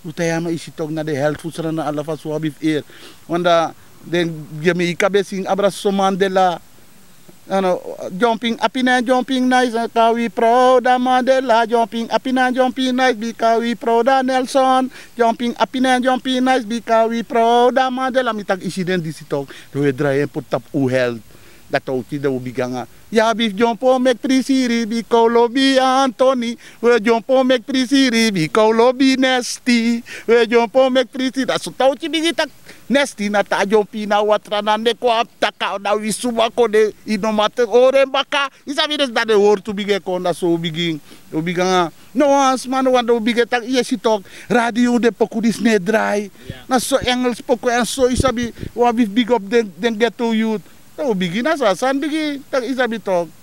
Un taigi a man, yu si toki, na den held fu Sranan, ala fasi un abi fu eri. Want dan den Jamaica ben e singi abra soso Mandela. Ano, jumping happy na jumping nice, kan wi proud a Mandela. Jumping happy na jumping nice, bika wi proud a Nelson. Jumping happy na jumping nice, bika wi proud a Mandela. Mi taki yu si den disi toki, den o e drai en poti tapu un held. Dati o tide un bigin nanga. Yu abi fu dyompo meki prisiri, bika un lobi Anthony. Un e dyompo meki prisiri, bika un lobi Nesty. Un e dyompo meki prisiri. Dan so Towti bigin taki Nesty na tan dyompo ini a watra, na neki wan taki, na wi suma kon de, yu no man hori en baka. Yu sabi, den sani, den wortu bigin e kon, dan so un bigin. Un bigin nanga no wan sma no wani, dan un bigin e taki, yu e si toki, radio, den poku disi no e drai. Na so Engels poku, èn so, yu sabi, un abi fu bigi op den, den ghetto youth. Dan un bigin, na so a sani bigin, taki, yu sabi toki.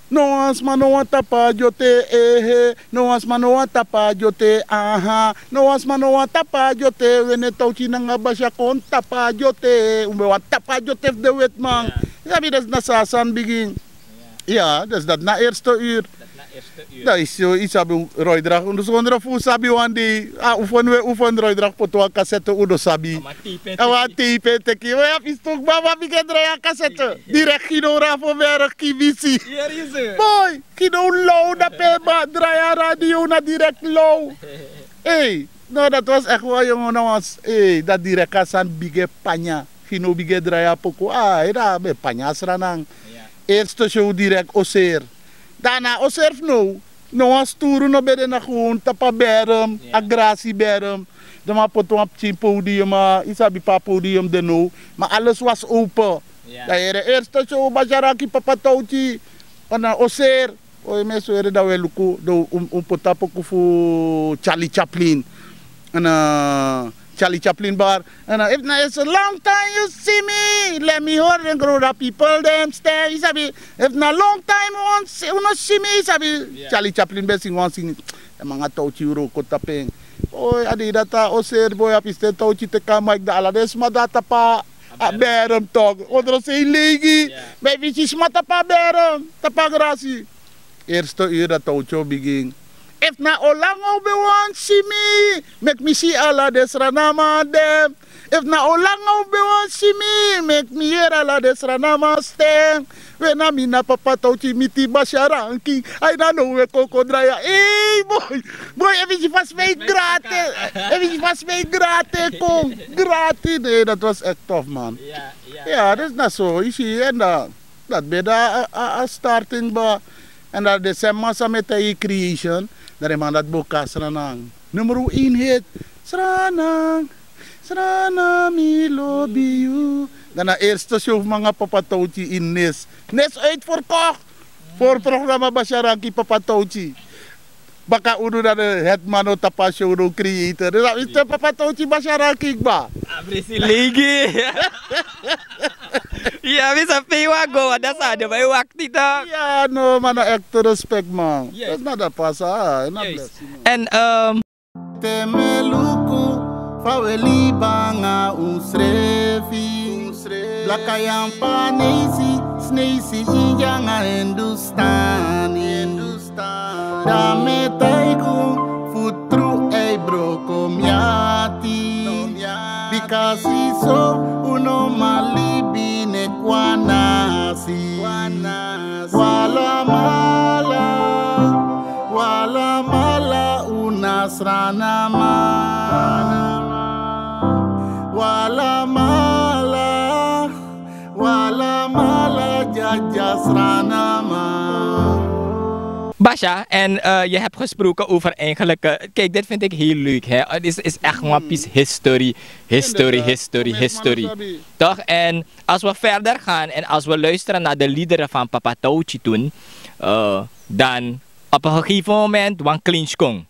No wan sma no wani tapa dyote, ehe. No wan sma no wani tapa dyote, aha. No wan sma no wani tapa dyote. Wene Towti nanga Basya kon tapa dyote. Un ben wani tapa dyote fu den wetiman. Yu sabi, dus na so a sani bigin. Ya, dus dati na eerste uur. Dan yu si, yu sabi, Roidrag, un dus ondro fu un sabi wan dei. A oefen, we oefen, Roidrag poti wan kasete, un no sabi. A wan tape e teki. We abi stuk, mama bigin drai a kasete. Direct Gino Rafoberg, Kibisi. Boy, Gino low, na pe man drai a radio, na direct low. Ei, no, dati was echt wan yongo, na wan s-, ei, dati direct a sani bigin e panya. Gino bigin e drai a poku. A, ei, dan a ben panya a Sranan. Eerste show direct Oseer. Dan na Oseer fu now, no wan sturu no ben de, na gewoon tapu a berm, a grasi berm. Dan man poti wan pikin podium, a, yu sabi pe a podium de now. Ma alles was open. Dan yere eerste show Basyaranki, Papa Towti, na Oseer. O, mi e sweri, dan we luku, dan un, un poti a poku fu Charlie Chaplin. Èn, eh, Charlie Chaplin bar. Èn, eh, if na, it's a long time you see me, let me hear the grown people dem stem. Yu sabi, if na long time un si, un no si mi, yu sabi. Charlie Chaplin ben singi wan singi. Èn manga Towti wroko tapu en. O, a dei dati a Oseer boi a pisten Towti teki a mic, dan ala den sma dati tapu a berm toki. Ondro sei leigi. Ma yu si sma tapu a berm, tapu a grasi. Eerste uur dati Towti o bigin. Efu na olanga un ben wani si mi, meki mi si ala den Srananman dem. Efu na olanga un ben wani si mi, meki mi yere ala den Srananman sten. We na mi na Papa Towti miti Basyaranki. Ai, na now we kon kon drai ya. Ei, boi. Boi, efu yu si fa sma e grati. Efu yu si fa sma e grati, kon grati. Nee, dat was echt tof, man. Ya, dus na so, yu si, en dan, dat ben de a, a, a starting, ba. En dan den sma san mi e taigi Creation, dan den man dati boka Sranan. Nummer één hit. Sranan, Sranan, mi lobi yu. Dan na eerste show fu manga Papa Towti in Nis. Nis uitverkocht. Voorprogramma Basyaranki, Papa Towti. Baka unu na de headman o tapu a show, no creator. Dus dat is de Papa Towti Basyaranki kba. Abrisi ligi. Ya, mi sa pei wan go, want dat sa de, maar je wacht niet, hè? Ya, no, man, na echt respect, man. Dat is na dat pasa, en na blessing, man. En, ehm, te mi e luku fa we libi nanga unsrefi. Blaka, Yampaneisi, Sneisi, India nanga Hindustani. Dan mi e taigi un fu tru, ei broko mi ati. Bika si so un no man libi neki wan nasi. Wi alamala, wi alamala un na Srananman. Wi alamala, wi Basha, en eh, je hebt gesproken over eigenlijk, eh, kijk, dit vind ik heel leuk, hè. Het is, is echt One Piece history, history, history, history. Toch? En als we verder gaan en als we luisteren naar de liederen van Papa Touchy toen, eh, dan op een gegeven moment wan clinch kon.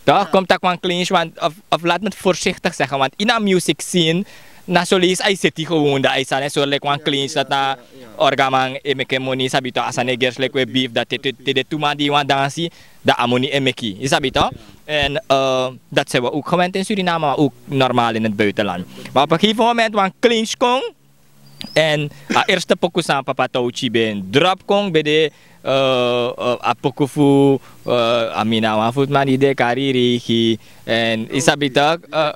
Toch? Komt dat wan clinch, want, of, of laat me het voorzichtig zeggen, want in een music scene, na solis ai zit hij gewoon, dat hij zal en zo lijkt wan clinch dat na orgaman emeke moni, sabi toch, als een negers lijkt we beef, dat dit, dit, dit, dit, toeman die wan dansi, dat amoni emeki, je sabi toch? En eh, dat zijn we ook gewend in Suriname, maar ook normaal in het buitenland. Maar op een gegeven moment, wan clinch kon, en a eerste poku san Papa Touchy ben drop kon, ben de eh, eh, a poku fu eh, a mi na wan fu man di de kari rigi. En je sabi toch, eh,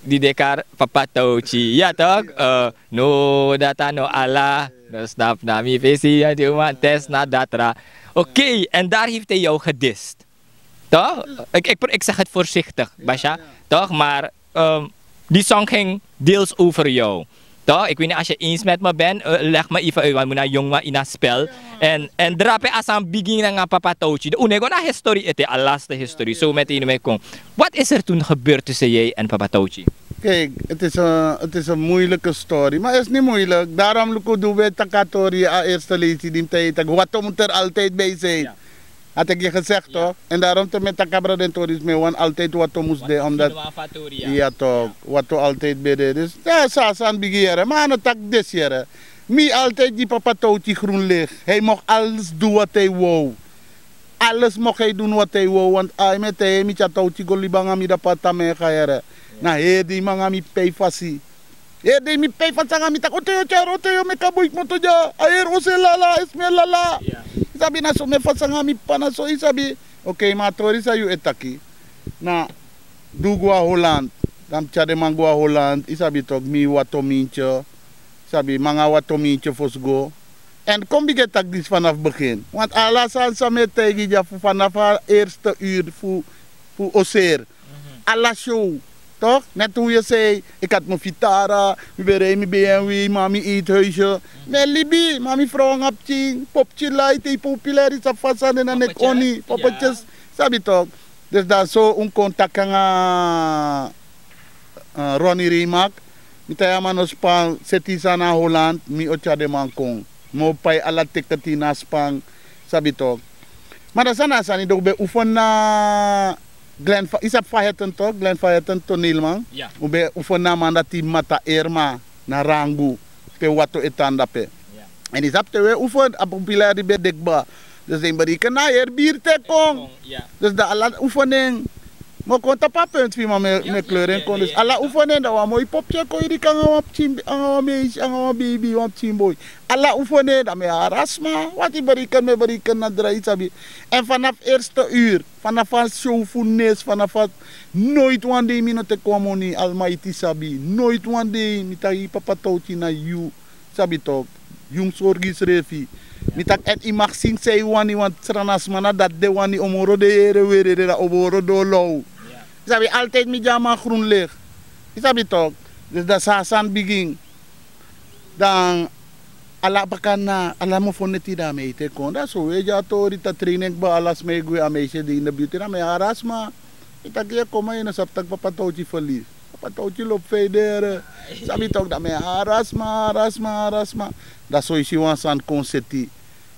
di de kari Papa Touchy. Ja toch? Eh, no data no ala. No snap na mi fesi, ja, die man test na datra. Oké, en daar heeft hij jou gedist. Toch? Ik, ik, ik zeg het voorzichtig, Basha. Toch? Maar ehm, die song ging deels over jou. Toch? Ik weet niet als je eens met me bent, eh, leg me even uit, want we na jong man in een spel. En, en drape asan begin nanga Papa Touchy. De unego na history ete, a laatste history. Zo meteen me kon. Wat is er toen gebeurd tussen jij en Papa Touchy? Kijk, het is, een, het is een moeilijke story. Maar het is niet moeilijk. Daarom luku du we takatori a eerste leisi di mtei tak. Wat moet er altijd bij zijn? Had ik je gezegd toch? En daarom te met takabra den toris me wan altijd wat we moest doen, omdat ja toch, wat we altijd bidden. Dus ja, sa san bigi yere, maar aan het tak des yere. Mi altijd die Papa Touchy groen licht. Hij mocht alles doen wat hij wou. Alles mocht hij doen wat hij wou, want ai met hij mi tya Touchy go libanga mi dapa tame ga yere. Na he di manga mi pei fasi. Heri dei mi pei fasi nanga mi taki oto yu o tyari oto yu o meki a boi kmoto dya. A heri o se lala, a e smer lala. Yu sabi, na so mi e fasi nanga mi p'pa, na so yu sabi. Okei, ma a tori san yu e taki, na du go na Holland. Dan mi tyari den man go na Holland, yu sabi tok, mi watominti. Yu sabi, mi nanga watominti fosi go. Èn kon bigin e taki disi vanaf begin. Want ala sani san mi e taigi dya fu vanaf a eerste uur fu, fu Oseer. Ala show. Toch? Net hoe je zei, ik had mijn vitara, mi ben rij mi B M W, mami eethuisje. Mi e libi, mami vrouw nanga pikin, popchi lai, te populair is a fasa den na nek oni, poppetjes. Sabi toch? Dus dan so un kon taki nanga, eh, Ronnie Remak. Mi taigi a man no span, seti san na Holland, mi o tyari den man kon. Mi o pai ala teketi na span, sabi toch. Ma dan san na a sani di un ben oefen na Glenn Fa-, yu sabi Fahetten toch, Glenn Fahetten toneelman. Un ben oefen na a man dati Mata Irma na Rangu, pe wato e tan dape. Èn yu sabi te un e oefen, a populair di ben de kba. Dus den bereken na a heri biri te kon. Dus dan ala oefening. Mi o kon tapu a punt fu yu, ma mi e, mi e kleur en kon. Dus ala oefening dan wan moi popchi e kon yu diki nanga wan pikin, nanga wan meisje, nanga wan baby, wan pikin boi. Ala oefening dan mi e hari a sma. Wat yu bereken, mi e bereken na drai, sabi. Èn vanaf eerste uur, vanaf a show fu nes, vanaf a, nooit wan dei mi no teki wan moni, Almighty sabi. Nooit wan dei mi taki Papa Touchy na yu. Sabi toch, yu mus sorgu yusrefi. Mi taki èn yu mag singi san yu wani, want Sranan sma na dati den wani, o moro den yere werere, dan o moro den o low. Yu sabi, altijd mi gi a man groen licht. Yu sabi toch, dus dan so a sani bigin. Dan ala baka na, ala mofo neti dan mi e ete kon. Dan so un e gi a tori taki training kba, ala sma e gwe, a meisje de in de buurt, dan mi e hari a sma. Mi taki yu e kon, ma yu no sabi taki Papa Touchy verliefd. Papa Touchy lobi fu e dere. Sabi toch, dan mi e hari a sma, hari a sma, hari a sma. Dan so yu si wan sani kon seti.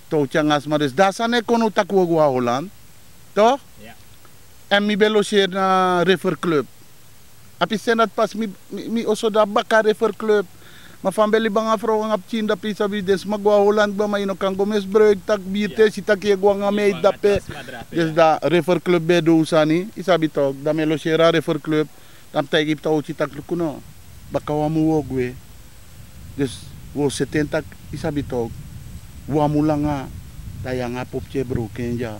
Touchy nanga a sma, dus dan a sani e kon now taki un o go na Holland. Toch? Èn mi ben loseri na River Club. A pisten dati pasi mi, mi, mi oso de na baka River Club. Ma fa mi ben libi nanga frow nanga pikin dape, yu sabi, den sma go na Holland kba, ma yu no kan go misbruik taki biri te yu si taki yu e go nanga meid dape. Dus dan River Club ben e du un sani, yu sabi toch, dan mi e loseri na River Club. Dan mi taigi Touchy taki luku no, baka wan mun un o gwe. Dus un o seti en taki, yu sabi toch, wan mun langa, dan yu nanga a popchi e broko en dya.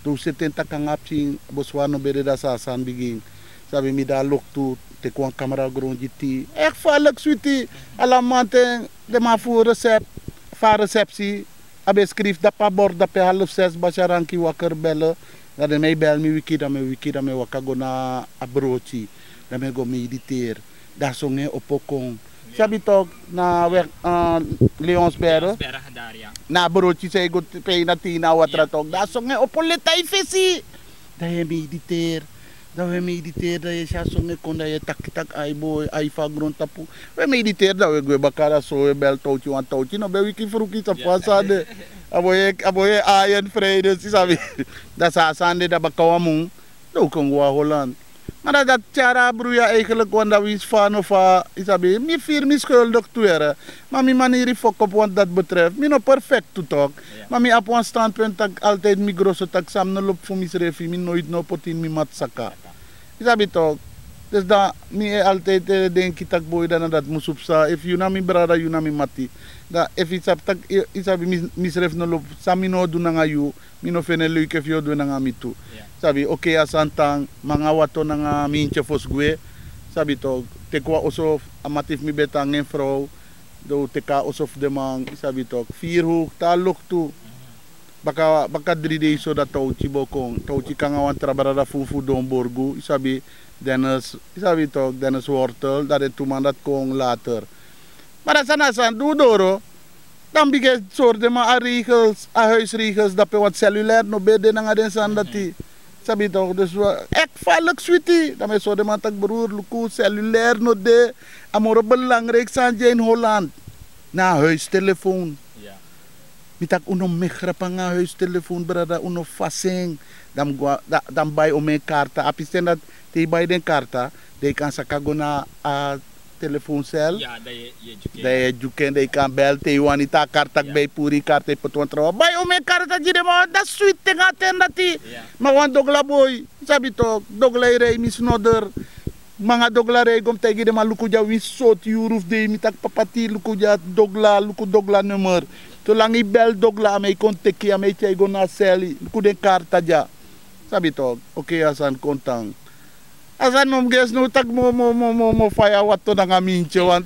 Te un seti en taki nanga a pikin, Boswan no ben de, dan so a sani bigin. Sabi, mi de na loktu, teki wan kamra gron gi ti. Echt gevaarlijk, switi. Ala mamanten, den man fu resep-, fu a resepsi, a ben skrifi dape a bord dape, half zes Basha Ranki wakker bellen. Dan den man e bel mi wiki, dan mi e wiki, dan mi e waka go na a broki. Dan mi e go mediteri. Dan a songu e opo kon. Sabi tok na weg, leonsberg. Na a broti san e go pei na tin na watra tok, dan a songo e opo leti a yu fesi. Dan yu e mediteri. Dan wi e mediteri, dan yu e si a songo e kon, dan yu e taki tak' ai boi, ai fu a grontapu. Wi e mediteri, dan wi e gwe baka, dan so wi e bel towti wan towti no ben wiki fruki tapu a sani de. A boi e ayen frei dus yu sabi. Dan san a sani de, dan baka wan mun, dan wi kon go na holand. Ma dan dati tyari a bruya eigenlik wan, dan winsi fa no fa, yu sabi, mi firi mi skuldik tu yere. Ma mi maniri fokopu want dati betreft mi no perfektu tok. Ma mi abi wan standpunt tak' altidi mi groso tak' san mi no lobi fu misrefi, mi noiti no poti ini mi mati saka. Yu sabi tok. Dus dan mi e altidi e denki tak' boi, dan na dati musu psa efu yu na mi brada, yu na mi mati. Dan efu yu sabi tak' yu sabi, misrefi no lobi san mi no o du nanga yu. Mi no feni en leuki efu yu o du en nanga mi tu. Sabi, okei, a sani tan, mi nanga wato nanga mi intye fosi gwe. Sabi tok, teki wan oso fu a mati fu mi ben tan nanga en frow. Dan un teki a oso fu den man, yu sabi tok, firi howgu te a loktu. Baka dri dei so dati towti bo kon, towti kon nanga wan tra brada fu un fu don borgu, yu sabi, dennis, yu sabi tok, dennis wortel, dan den tu man dati kon later. Ma dan san na sani di un doro. Dan mi bigin e sori den man a regels, a huisregels dape want selulair no ben e de nanga den sani dati. Sabi tok, dus, ekfalik switi dan mi e sori den man tak' bruru luku, selulair no de. A moro belangriki sani dya ini holand na a huistelefoon. Mi taki un no meki grapu nanga a huistelefoon brada, un no fasi en. Dan mi bai omen karta a pisten dati. Te yu bai den karta, dan yu kan saka go na a telefoonsel. Dan yu e dyuku en, dan yu kan bel te yu wani te a karta bai puru yu karta yu poti wan trawan bai omen karta gi den man. Dati switi te nanga a ten dati. Ma wan dogla boi, yu sabi tok, dogla e rei mi snoder. Mi nanga dogla rei go mi taigi den man luku dya winsi sortu yuru fu dei mi taki papa ti luku dya dogla luku dogla nummer. Solanga yu bel dogla a mi e kon teki a mi e tyai go na a seli luku den karta dya. Sabi tok, okei a sani kon tan. A sani no mus gi en snow taki mo faya wato nanga mi intye wan.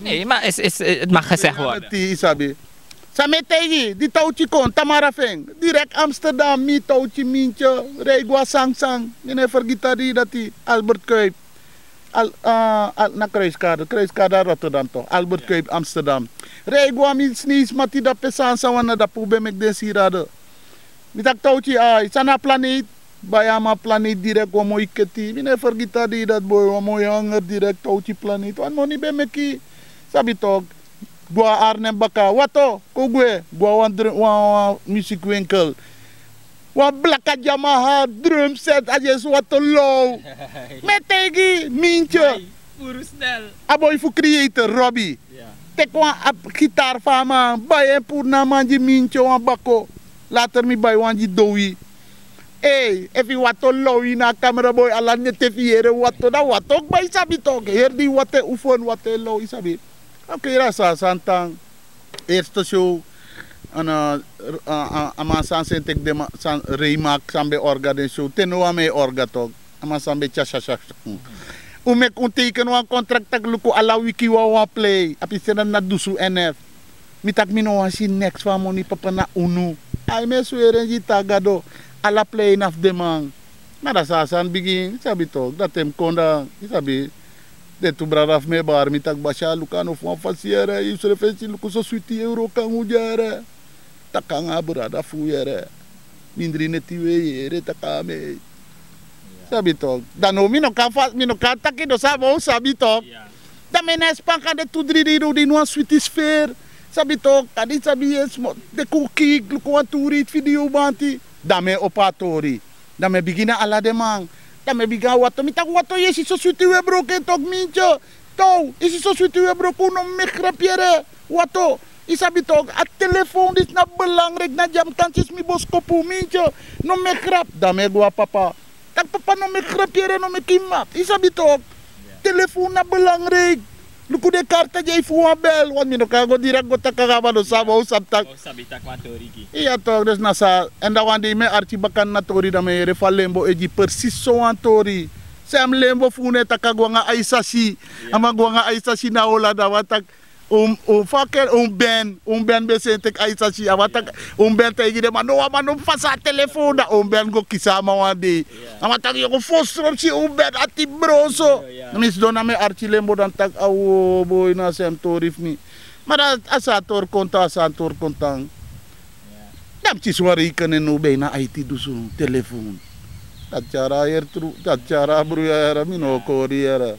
Yu sabi. San mi e taigi di tawti kon tamara fu en, direkt amsterdam mi tawti mi intye. Rei go na sangsan mi no e fergiti a dei dati. Albert kuip. Na kruiskade kruiskade na rotterdam tok albert kuip amsterdam. Rei go na mi sneisi mati dape sangsan wan na dape un ben meki den sirade. Mi taki tawti ai san na a planeet. Bai a man planeet direkt wan moi keti mi no e fergiti a dei dati boi wan moi hanger direkt tawti planeet wan moni ben meki. Sabi tok. Go na arnen baka wato kon gwe go na wan musikwinkel. Wan blaka dyamaha drum set a dyesi wato low. Mi e taigi mi intye. A boi fu creator robby. Teki wan gitar fu a man bai en puru na a man gi mi intye wan bako. Later mi bai wan gi dowi. Ei efu yu wato low ini a kamera boi ala neti efu yu yere wato dan wato kba yu sabi tok heri di yu wato e ufon wato e low yu sabi. Okei dan a sani tan. Erste show. A man san seni teki den man san reimak san ben orga den show te no wan mi e orga tok. A man san ben tyasyasyasya. Un meki un teiken wan kontrakti tak' luku ala wiki wan wan plei a pisten dati na dusu nf. Mi taki mi no wani si neks fu a moni papa na unu. Ai mi e sweri en gi yu tan gado. Ala plei na fu den man. Ma dati san a sani bigin yu sabi tok dati en mi kon dan yu sabi. Den tu brada fu mi e bari mi taki basi a luku a no fu wan fasi yere yu srefi e si luku so switi yu e wroko nanga un dyere. Taki nanga a brada fu un yere. Mindri neti un e yere taki a mi e sabi tok dan now mi no kan taki doso a man un sabi tok. Dan mi e na e span kan de tu dri dei dowdi ini wan switi sfeer. Sabi tok kadi sabi yu e smoki de kon kiki luku wan tu riti fu di yu banti. Dan mi e opo a tori. Dan mi e bigin na ala den man. Dan mi e bigin na wato mi taki wato yu e si so switi un e broko en tok mi intye. Tow yu si so switi un e broko un no meki grapu yere. Wato yu sabi tok a telefown disi na belangriki na dyamtan tyesi mi boskopu mi intye. No meki grapu dan mi e go na papa. Tak' papa no meki grapu yere no meki yu mati yu sabi tok. Telefown na belangriki. Luku den karta di a e fu wan bel want mi no kan go direkt go taki nanga a man no sabi wan un sabi taki. Iya tok dus na sa. Èn dan wan dei mi e arki baka na tori dan mi e yere fu a lembo e gi persisi sowan tori. San yu a mi lembo fu unu e taki a go nanga aisasi. A man go nanga aisasi na a hola dan wan taki. Un, un fakel, un ben, un ben ben seni teki a yu sa si, a man taki, un ben taigi den man, no, a man no mus fasi a telefon, da un ben go kisi a man wan dei. A man taki, yu go fosi tropu si un ben ati bron so. Na mi sidon na mi arki lembo dan taki, awo boi, na a srefi tori fu mi. Ma da a san a tori kon tan, a san a tori kon tan. Dan mi kisi wan rekening now, ben na aiti dusun telefon. Dati tyari a heri tru, dati tyari a bruya yere, mi no o kori yere.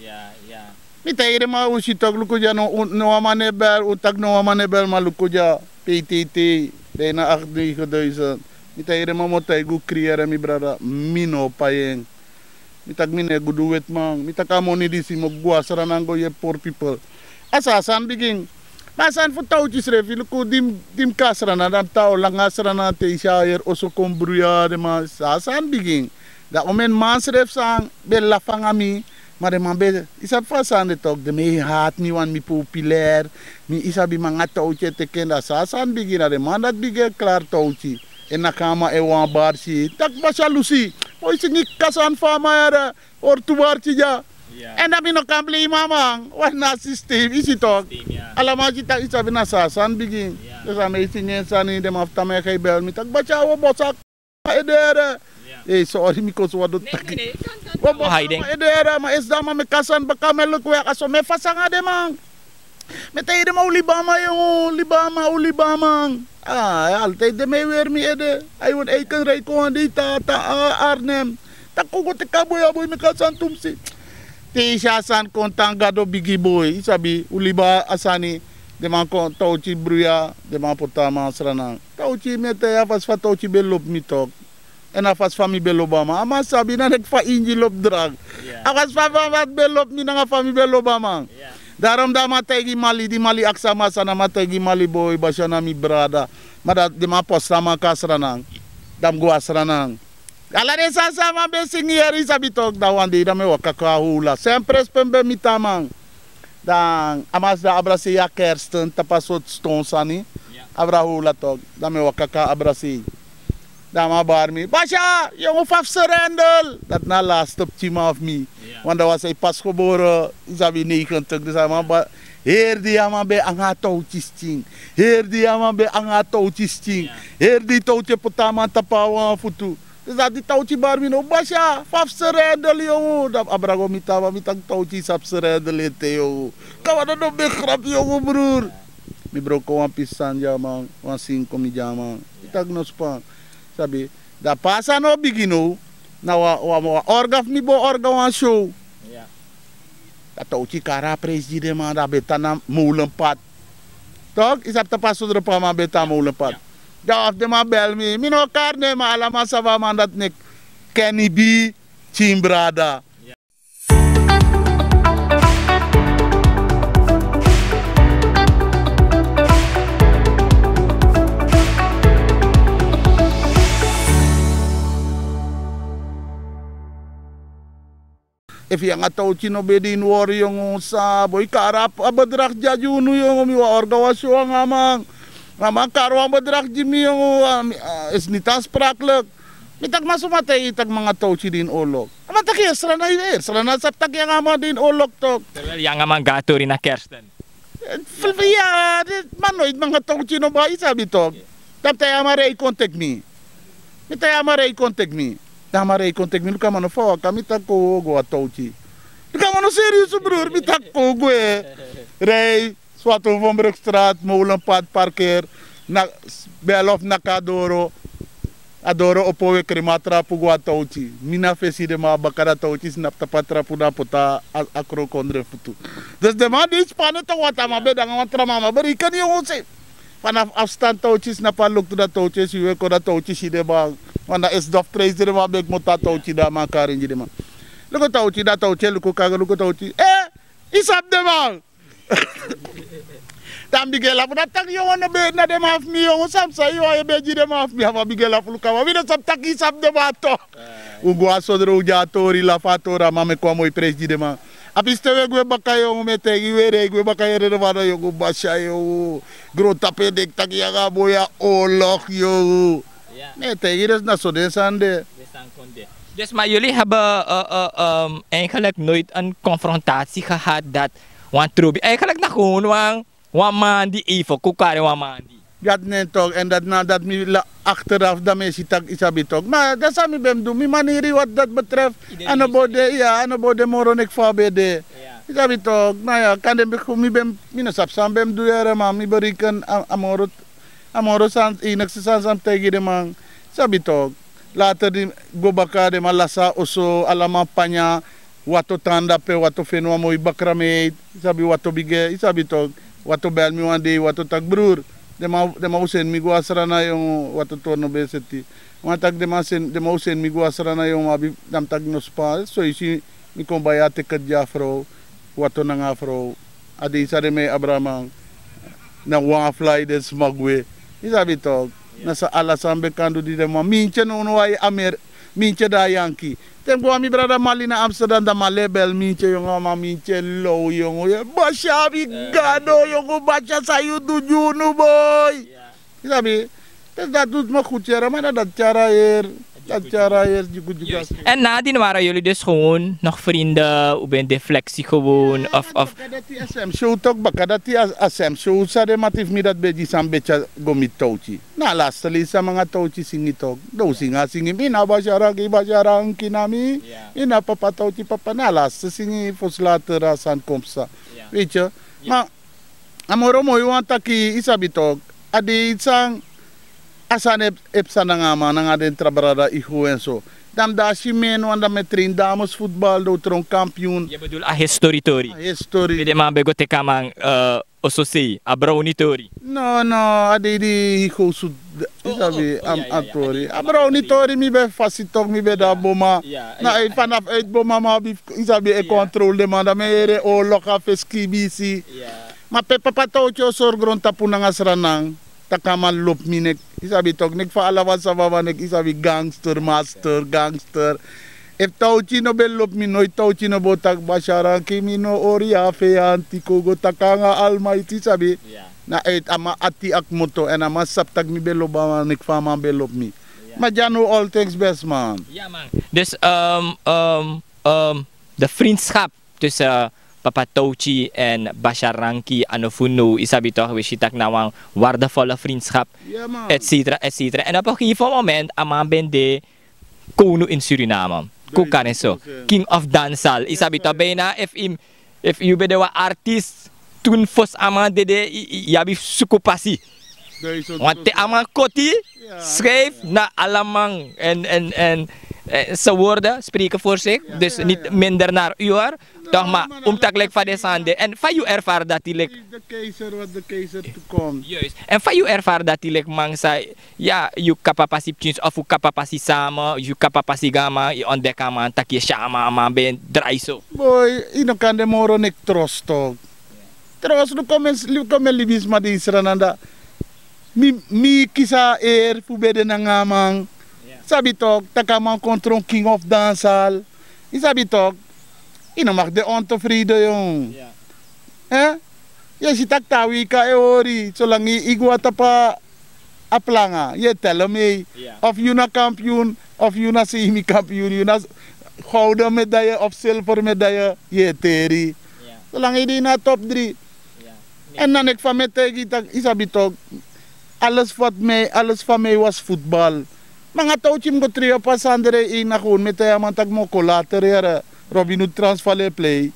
Mi taigi den man, un si toki, luku dya, no, un, no wan man no e bel, un taki no wan man no e bel, ma luku dya, pe yu tei tei, ben na acht, negen duizend. Mi taigi den man, mi o taigi un krin yere, mi brada, mi no o pai en. Mi taki mi no e go du wetiman, mi taki a moni disi mi o go a Sranan go yepi poor people. A so a sani bigin. Ma a sani fu Tauti srefi, luku di mi, di mi kon a Sranan, dan mi tan o langa a Sranan te yu si a heri oso kon bruya, den man, so a sani bigin. Dan omeni man srefi san ben lafu nanga mi, ma den man ben, yu sabi fa a sani de toki, den man e hati mi, wani mi populair, mi, yu sabi, mi nanga Tauti e teki en, dan so a sani bigin, dan den man dati bigin e klari Tauti. E naki a man e wan barsi, taki: Basi, a lusi, poi singi kaka sani fu a man yere, hori tu barsi dya. Èn dan mi no kan blei mi a man, wani na a sistem, yu si toki. Ala man si taki, yu sabi, na so a sani bigin. Dus a mi e singi en sani, den man fu Tamange e bel mi taki: Basi, a wi o bosi a ede yere. Ei, sori, mi kosi wan doti taki. Wi o bosi a ede yere, ma esi dan a man mi e kari sani baka, mi e luku, a so mi e fasi nanga den man. Mi e taigi den man: Un libi a man, yongu, un libi a man, un libi a man. A, a altijdi den man e weri mi ede. A yu wan eiken rei kon wan dei te a, te a, Arnhem. Taki kon go teki a boi, a boi mi e kari sani tumsi. Te yu si a sani kon tan, Gado bigi boi. Yu sabi, un libi a sani, den man kon, Tauti bruya, den man poti a man a Sranan. Tauti, mi e taigi yu a fasi fa Tauti ben lobi mi toki. Èn a fasi fa mi ben lobi a man. A man sabi, na leki fa Ingi lobi drank. A fasi fa, fa, fa a ben lobi mi, nanga fa mi ben lobi a man. Daarom dan a man taigi Mali, di Mali aksi a man san, a man taigi Mali: Boi, Basi, a na mi brada. Ma dan den man pasa a man kon a Sranan. Dan mi go a Sranan. Ala den sani san a man ben singi yere, yu sabi toki, dan wan dei dan mi e waka kon a Howla. Sen presi pe mi ben miti a man. Dan a man sidon abrasei a Kersten, tapu a sortu ston sani. Abra Howla toki, dan mi e waka kon abrasei. Dan a man bari mi: Basi, yongu, fa fu serendel. Dati na a laste pikinman fu mi. Want dan wan san e pasi gebore, yu sabi, negentig, dus a man bari. Heri dei a man ben nanga a Tauti skin. Heri dei a man ben nanga a Tauti skin. Heri dei Tauti e poti a man tapu a wan futu. Dus dati Tauti bari mi now: Basi, fa fu serendel, yongu. Dan mi abra go miti a man, mi taki: Tauti, yu sabi serendel ete, yongu. Kaba, no, no ben grapu, yongu, broer. Mi broko wan pisi sani gi a man, wan sinko mi gi a man. Mi taki: No span. Sabi, dan pe a sani o bigin now, na wan, wan, wan orga fu mi bo orga wan show. Dan Tauti kari a prijsi gi den man, dan a ben tan na Molenpad. Toki, yu sabi tapu a sodropu a man ben tan na Molenpad. Dan wan fu den man bel mi, mi no o kari nen, ma ala man sabi a man dati, nek Kenny B, Team Brada. Efu yu nanga Tauti no ben de ini wori, yongu, san boi kari a bedrag dya gi unu, yongu, mi wan orga wan show nanga a man. A man kari wan bedrag gi mi, yongu, a, mi, a, is niet aansprakelijk. Mi taki: Ma suma taigi yu taki mi nanga Tauti de ini oorlog? A man taki: Yu e Sranan, yu e Sranan, sabi taki yu nanga a man de ini oorlog toki. Terwijl yu nanga a man go a tori na Kersten. Fu, fu, ya, di, ma noiti mi nanga Tauti no ben, yu sabi toki. Dan mi taigi a man: Rei kon teki mi. Mi taigi a man: Rei kon teki mi. Dan a man rei kon teki mi, luku a man no fa waka, mi taki: Kon, wi o go na Tauti. Luku a man no serius, broer, mi taki: Kon, gwe. Rei, Swarthovenbrugstraat, Molenpad, parkeer, na, bel of naki a doro. A doro opo, wi e krema a trapu go na Tauti. Mi na fesi den man, a baka, dan Tauti snapu tapu a trapu, dan a poti a, a kroko ondro en futu. Dus den man di span en toki, want a man ben de nanga wan tra man, a man ben reken, yongu, se. Vanaf afstand Tauti snapu a loktu, dan Tauti e si wi e kon, dan Tauti si den man. Want na esi dof prijsi den man ben kmoto na Tauti, dan a man kari en gi den man. Luku Tauti, dan Tauti e luku kaka, luku Tauti. Eh, yu sabi den man? Dan mi bigin e lafu, dan mi taki: Yongu, no begi na den man fu mi, yongu, san mi sa, yu wani begi den man fu mi? A man bigin e lafu, luku a man, wi no sabi taki yu sabi den man toki. Un go a Sodro, un de a tori, lafu a tori, a man meki wan moi prijsi gi den man. A pisi te wi e gwe baka, yongu, mi e taigi yu, wi e rei gwe baka, yere den man, yongu, Basia, yongu. Grontapu e denki taki yu nanga a boi na oorlog, yongu. Mi e taigi yu, dus na so den sani de. Dus, maar jullie hebben, eh, eh, ehm, eigenlijk nooit een confrontatie gehad dat wan trobi, eigenlijk na gewoon wan Wan mandi efu kon kari wan mandi. Dati nen tok, èn dati na dati mi la akterafu dan mi e si tak' yu sabi tok. Ma dati san mi ben mus du, mi maniri wat dati betref. A no bo de, ya, a no bo de moro neki fa a ben de. Yu sabi tok, na ya, kande mi ben, mi no sabi san mi ben mus du yere, ma mi ben reken a moro, a moro sani, enigste sani san mi taigi den man. Yu sabi tok, later di go baka den man lasi a oso, ala man panya. Wato tan dape, wato feni wan moi bakra meit, yu sabi, wato bigi, yu sabi tok, wato bel mi wan dei, wato taki brur, den man o seni mi go a Sranan yongu, wato tori no ben seti. Wan taki den man o seni mi go a Sranan yongu, ma abi, dan mi taki no span, so yu si mi kon bai a teket gi a frow, wato nanga a frow. A dei san den man e abra man, na wan fly den sma gwe. Yu sabi tok, na san ala san mi ben kan du gi den man, mi inti en nownow a Amer, mi inti en de a Yanki. Te mi go a mi brada Mali na Amsterdam, dan Mali e bel mi inti en yongu, a man mi inti en low yongu, yu e basi abi gado yongu, basi a san yu du gi unu boi. Yu sabi, dus dati du mi goed yere, ma na dati tyari a heri, dati tyari a heri, dyugu dyugu. Èn na a dini wara yuli dus gewoon nog vrienden, un ben de flexi gewoon, of, of. Baka dati a sem show tok, baka dati a sem show san den mati fu mi dati ben gi san mi ben tyari go miti Towti. Na a laste leisi a man nanga Towti singi tok. Dan un singi a singi, mi na Basi Aranki, Basi Aranki na mi, mi na Papa Towti papa, na a laste singi fosi later a sani kon psa. Weet yu, ma a moro moi wan taki, yu sabi tok, a dei san a sani e psa nanga a man nanga den tra brada Igu en so. Dan mi de a Simen wan, dan mi e train dames futbal, dan un tron kampioen. Yu e bedoel a histori tori? A histori. Pe den man ben go teki a man, eh, oso sei, a browni tori? No, no, a dei di Igu su, yu sabi, a tori. A browni tori, mi ben fasi tok, mi ben de a Boma. Na uit, vanaf uit Boma, ma abi, yu sabi, e controle den man, dan mi e yere o loka fesi kibisi. Ma pe Papa Towti o sori grontapu nanga Sranan, tak' a man lobi mi neki, yu sabi tok, neki fa ala wan sabi a man neki, yu sabi, gangster, master, gangster. Efu Towti no ben lobi mi, noiti Towti no bo taki, Basi Aranki, mi no hori yu a feyanti, kon go taki nanga Almighty, yu sabi. Na uit a man ati a kmoto, èn a man sabi tak' mi ben lobi a man neki fa a man ben lobi mi. Ma dya no, all things best, man. Dus, ehm, ehm, ehm, de vriendschap tussen Papa Towti en Basi Aranki, a no fu now, yu sabi tok, wi si tak' na wan waardevolle vriendschap, et cetera, et cetera. En op een gegeven moment, a man ben de kownu in Suriname. Kon kari en so. King of dancehall. Yu sabi tok, bijna, efu yu ben de wan artiest, toen fosi a man dede, yu abi fu suku pasi. Want te a man koti, schrijf na ala man en, en, en, eh, zijn woorden spreken voor zich. Dus niet minder naar u, hoor. Toch, maar un mus taki leki fa den sani de. En fa yu ervaren dati leki? De keizer wat de keizer toekomt. Juist. En fa yu ervaren dati leki man san, ya, yu kaba pasi pikinso of un kaba pasi sama, yu kaba pasi gi a man, yu ontdek a man, taki yu e si a man, a man ben drai so. Boi, yu no kan de moro neki trost tok. Trost, luku mi, luku mi libisma di Sranan, dan mi, mi kisi a heri fu ben de nanga a man. Sabi tok, tak' a man kon tron king of dancehall. Yu sabi tok, yu no mag de ontevreden, yong. Eh? Yu e si tak' te a wiki a e hori, solanga yu go na tapu a planga, yu e teli mi. Of yu na kampioen, of yu na semi kampioen, yu na gouden medaille of zilver medaille, yu e teri. Solanga yu de ini a top dri. Èn na neki fa mi e taigi yu tak', yu sabi tok, alles wat mi, alles van mij was voetbal. Ma nanga Towti mi go trei op a sani dri, ini a gewoon mi e taigi a man tak' mi o kon later yere, Robin Hood Transvaal e plei.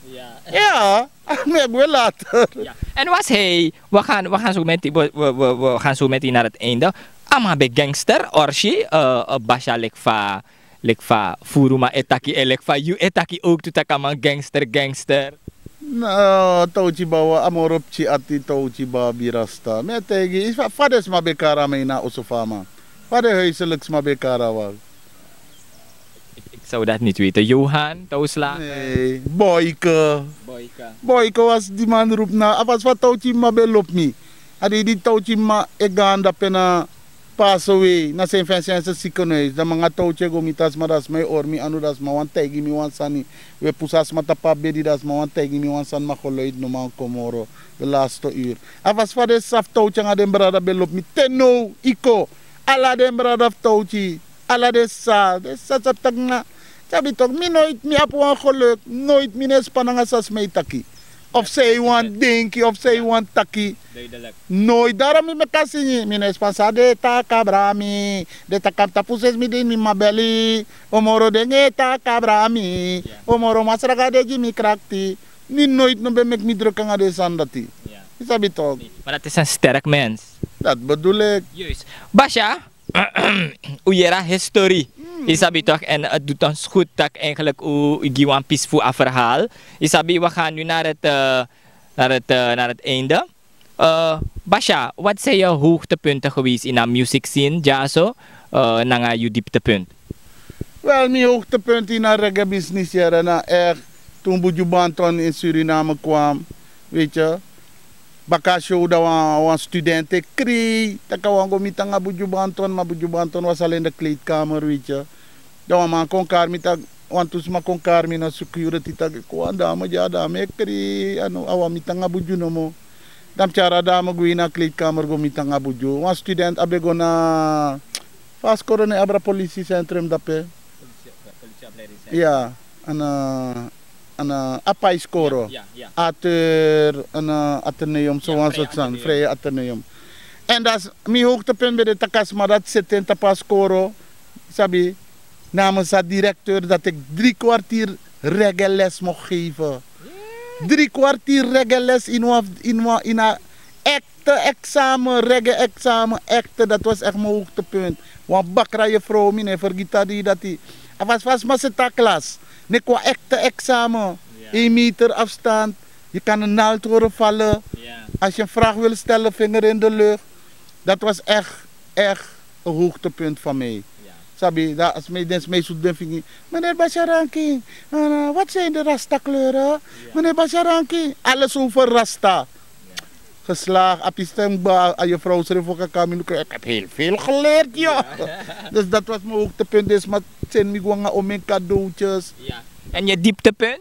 Ya. Mi e gwe later. En was hij, we gaan, we gaan zo meteen, we, we, we, we gaan zo meteen naar het einde. A man ben gangster, orsi, eh, eh, Basi, leki fa, leki fa furu man e taki, en leki fa yu e taki ook tu, tak' a man gangster, gangster. No, Towti Bawa, a moro pikin ati, Towti Bawa, Birasta. Mi e taigi yu, fa, fa den sma ben kari a man ini a oso fu a man? Fa den huiselijk sma ben kari a man? Ik, ik zou dat niet weten. Johan, Touwslager? Nee, Boyke. Boyke. Boyke was die man roep na. A fasi fa Towti mma ben lobi mi. A dei di Towti mma e go anda pe na Paso wei, na Sint Vincent ziekenhuis. Dan mi nanga Towti e go miti a sma, dan a sma e hori mi anu, dan a sma wani taigi mi wan sani. Wi e pusu a sma tapu a bedi, dan a sma wani taigi mi wan sani, ma geluid no man kon moro. De laatste uur. A fasi fa den sisa fu Towti nanga den brada ben lobi mi te now, iko. Ala den brada fu Towti, ala den sisa, den sisa sabi tak' na, sabi tok, mi noiti mi abi wan geluk, noiti mi no e span nanga san sma e taki. Of sei wan denki of sei wan taki. Noi daro mi meki a singi mi no e spansa de taka brami. De taka mi tapu sesi mi de ini mi mabeli. O moro den e taka brami. O moro masra ga de gi mi krakti. Mi noiti no ben meki mi druk nanga den sani dati. Yu sabi tok. Ma dati is en sterk mens. Dati bedoel ik. Basha, u yere a histori. Yu sabi tok, en het doet ons goed tak eigenlijk u gi wan pisi fu a verhaal. Yu sabi, we gaan nu naar het, naar het, naar het einde. Basha, wat zijn je hoogtepunten geweest in a music scene dyaso? Nanga yu dieptepunt? Wel, mi hoogtepunt in a reggae business yere na echt toen Buju Banton in Suriname kwam. Weet je, baka show dan wan student e krei, taka wan go mi tanga Buju Banton, maar Buju Banton was al in de kleedkamer, weet je. Dan wan man kon kari mi taki, wantu sma kon kari mi na security taki kon wan dame dya dame e krei, a no a wan mi tanga Buju nomo. Dan mi tyari a dame gwe ini a kleedkamer go mi tanga Buju. Wan student a ben go na fa a skoro na e abra politicentrum dape. Ya, ana ana a paiskoro, ater ana ateneum so wan sortu sani, vrije ateneum. En dati mi hoogtepunt ben de taki a sma dati seti en tapu a skoro, sabi, namens a directeur dati eki dri kwartier reggae les mocht geven. Dri kwartier reggae les ini wan ini wan ini a ekte examen, reggae examen, ekte, dati was echt mi hoogtepunt. Wan bakra yefrow mi no e fergiti a dei dati. A fasi fa a sma seti a klas, neki wan ekte examen. Een meter afstand. Yu kan en naald horen valen. Als yu en vraag wil stellen, vinger in de lucht. Dati was echt echt en hoogtepunt van mij. Sabi, dan a sma e den sma e sutu ben fingi. Meneer Basharanki, wat zijn de rasta kleuren? Meneer Basharanki, alles over rasta. Geslaag, a pisten kba, a yefrow srefi o kaka mi luku, ik heb heel veel geleerd, joh. Dus dati was mi hoogtepunt, den sma seni mi go nanga omen cadeautjes. En yu dieptepunt?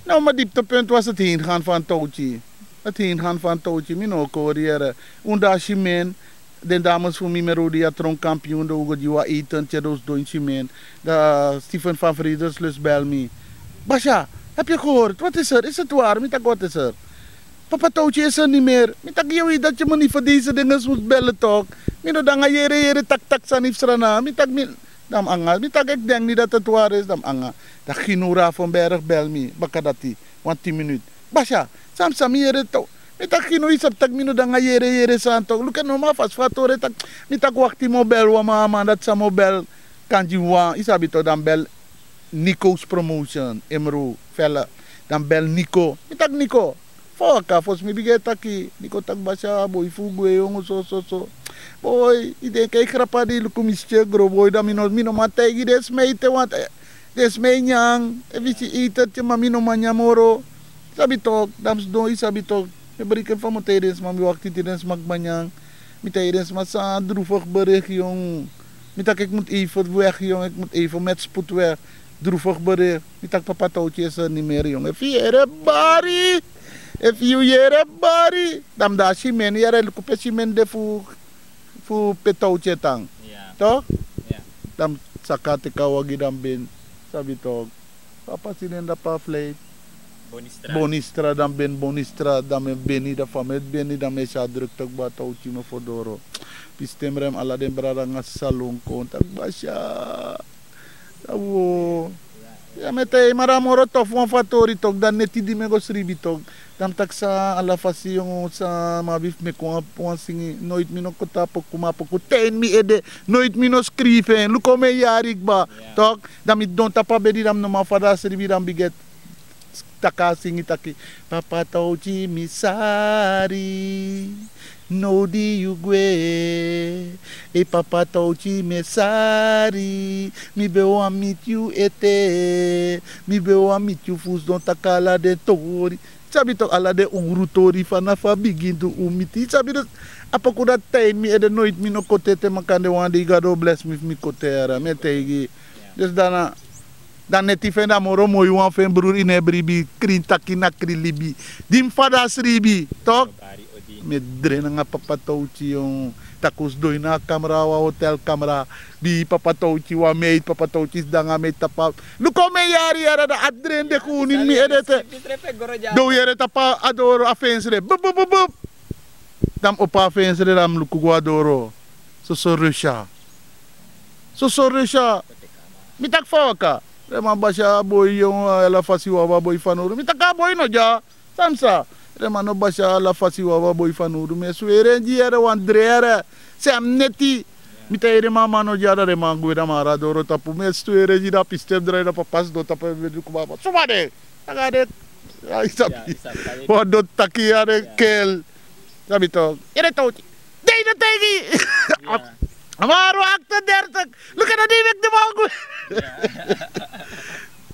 No, mi dieptepunt was het heengaan van Touchi. Het heengaan van Touchi, mi no o kori yere. Un de a simen, den dames fu mi, mi rodi a tron kampioen, den un go gi wan eten te den un sidon ini simen. Dan Steven van Vredesluis bel mi. Basha, heb yu gehoord? Wat is er? Is het waar? Mi taki wat is er? Papa Touchi is er niet meer. Mi taki yu weet dat yu mi niet voor deze dingen moet bellen toch? Mi no de nanga yere yere taki taki sani fu Sranan. Mi taki mi, dan mi anga, mi taki ik denk niet dat het waar is, dan mi anga. Dan Gino Ravenberg bel mi, baka dati, wan tin minut. Basha, san psa mi yere tok? Mi taki Gino, yu sabi tak' mi no de nanga yere yere sani tok. Luku en no man, fasi fu a tori e taki. Mi taki wakti, mi o bel wan man, a man dati san mi o bel kan gi wan, yu sabi tok, dan mi bel Nico's Promotion, Emro, Felle. Dan mi bel Nico. Mi taki Nico, fa waka? Fosi mi bigin e taki, Nico taki Basha, boi fu gwe yongu so so so. Boi, yu denki a e grapu a dei, luku mi skin e gro boi, dan mi no mi no man taigi den sma ete, want den sma e nyan, efu yu si ete te, ma mi no man nyan moro. Yu sabi tok, dan mi sidon, yu sabi tok. Mi e breken fa mi o taigi den sma, mi wakti te den sma kba nyan. Mi taigi den sma san droevig bericht, jong. Mi taki ik moet even weg, jong, ik moet even met spoed weg. Droevig bericht. Mi taki Papa Touchi is er niet meer, jong. Efu yu yere bari, efu yu yere bari, dan mi de a simen yere, luku pe simen de fu fu pe Touchi e tan. Tok? Dan mi saka teki a wagi, dan mi ben, sabi tok. Fa a pasi nen dape, a flight. Bonistra. Bonistra, dan mi ben Bonistra, dan mi e beni, dan fa mi e beni, dan mi e si a drukte kba, Touchi mi fodoro. Pisten mi rem, ala den brada nanga sisa lon kon taki Basha. Awo. Ya, mi e taigi, ma dan a moro tofu wan fu a tori tok, dan neti di mi e go sribi tok. Dan mi taki san ala fasi, yongu, san mi abi fu meki wan singi, noiti mi no koti a poku, ma a poku te ini mi ede, noiti mi no skrifi en, luku mi e yari kba. Tok, dan mi sidon tapu a bedi, dan mi no man fada sribi, dan mi bigin e taki a singi taki: Papa Touchi mi sari, now di yu gwe, ei Papa Touchi mi e sari, mi ben wani miti yu ete, mi ben wani miti yu fu sidon taki ala den tori. Sabi tok, ala den ongru tori, fanafu a bigin, di un miti. Sabi dus, a poku dati te ini mi ede, noiti mi no koti ete, ma kande wan dei Gado o blesi mi fu mi koti en yere, mi e taigi yu. Dus dan na Dan neti fu en, dan a moro moi wan fu en, bruru, yu no e bribi, krin taki na krin libi. Di mi fada sribi tok, mi e dre nanga Papa Touchi, yon. taki un sidon ini a kamra, wan hotel kamra. Bi papa Towti, wan meiti, papa Towti sidon nanga a meiti tapu a. Luku mi e yari yara, dan a dren de kownu ini mi ede ete. Dan un yere tapu a doro, a fensre. Bup, bup, bup, bup. Dan mi opo a fensre, dan mi luku go a doro. Soso Russia. Soso Russia. Mi taki fa waka. Den man basi a boi, yon, ala fasi wawan, a boi fanowdu. Mi taki a boi no dya. San mi sa. Den man no basi ala fasi wawan, a boi fanowdu. Mi e sweri en gi yere, wan dren yere. San mi neti. Mi taigi den man, a man no dya, dan den man gwe, dan mi e yere a doro tapu. Mi e sweri en gi, dan a pistem drai, dan papa sidon tapu, mi e luku baba. Suma de. Aga de. Ya, yu sabi. Wan doti taki ya, den kel. Sabi toch. Yere Towti. Dei no taigi. A man hori wan achtendertig. Luku na dei weki den man gwe.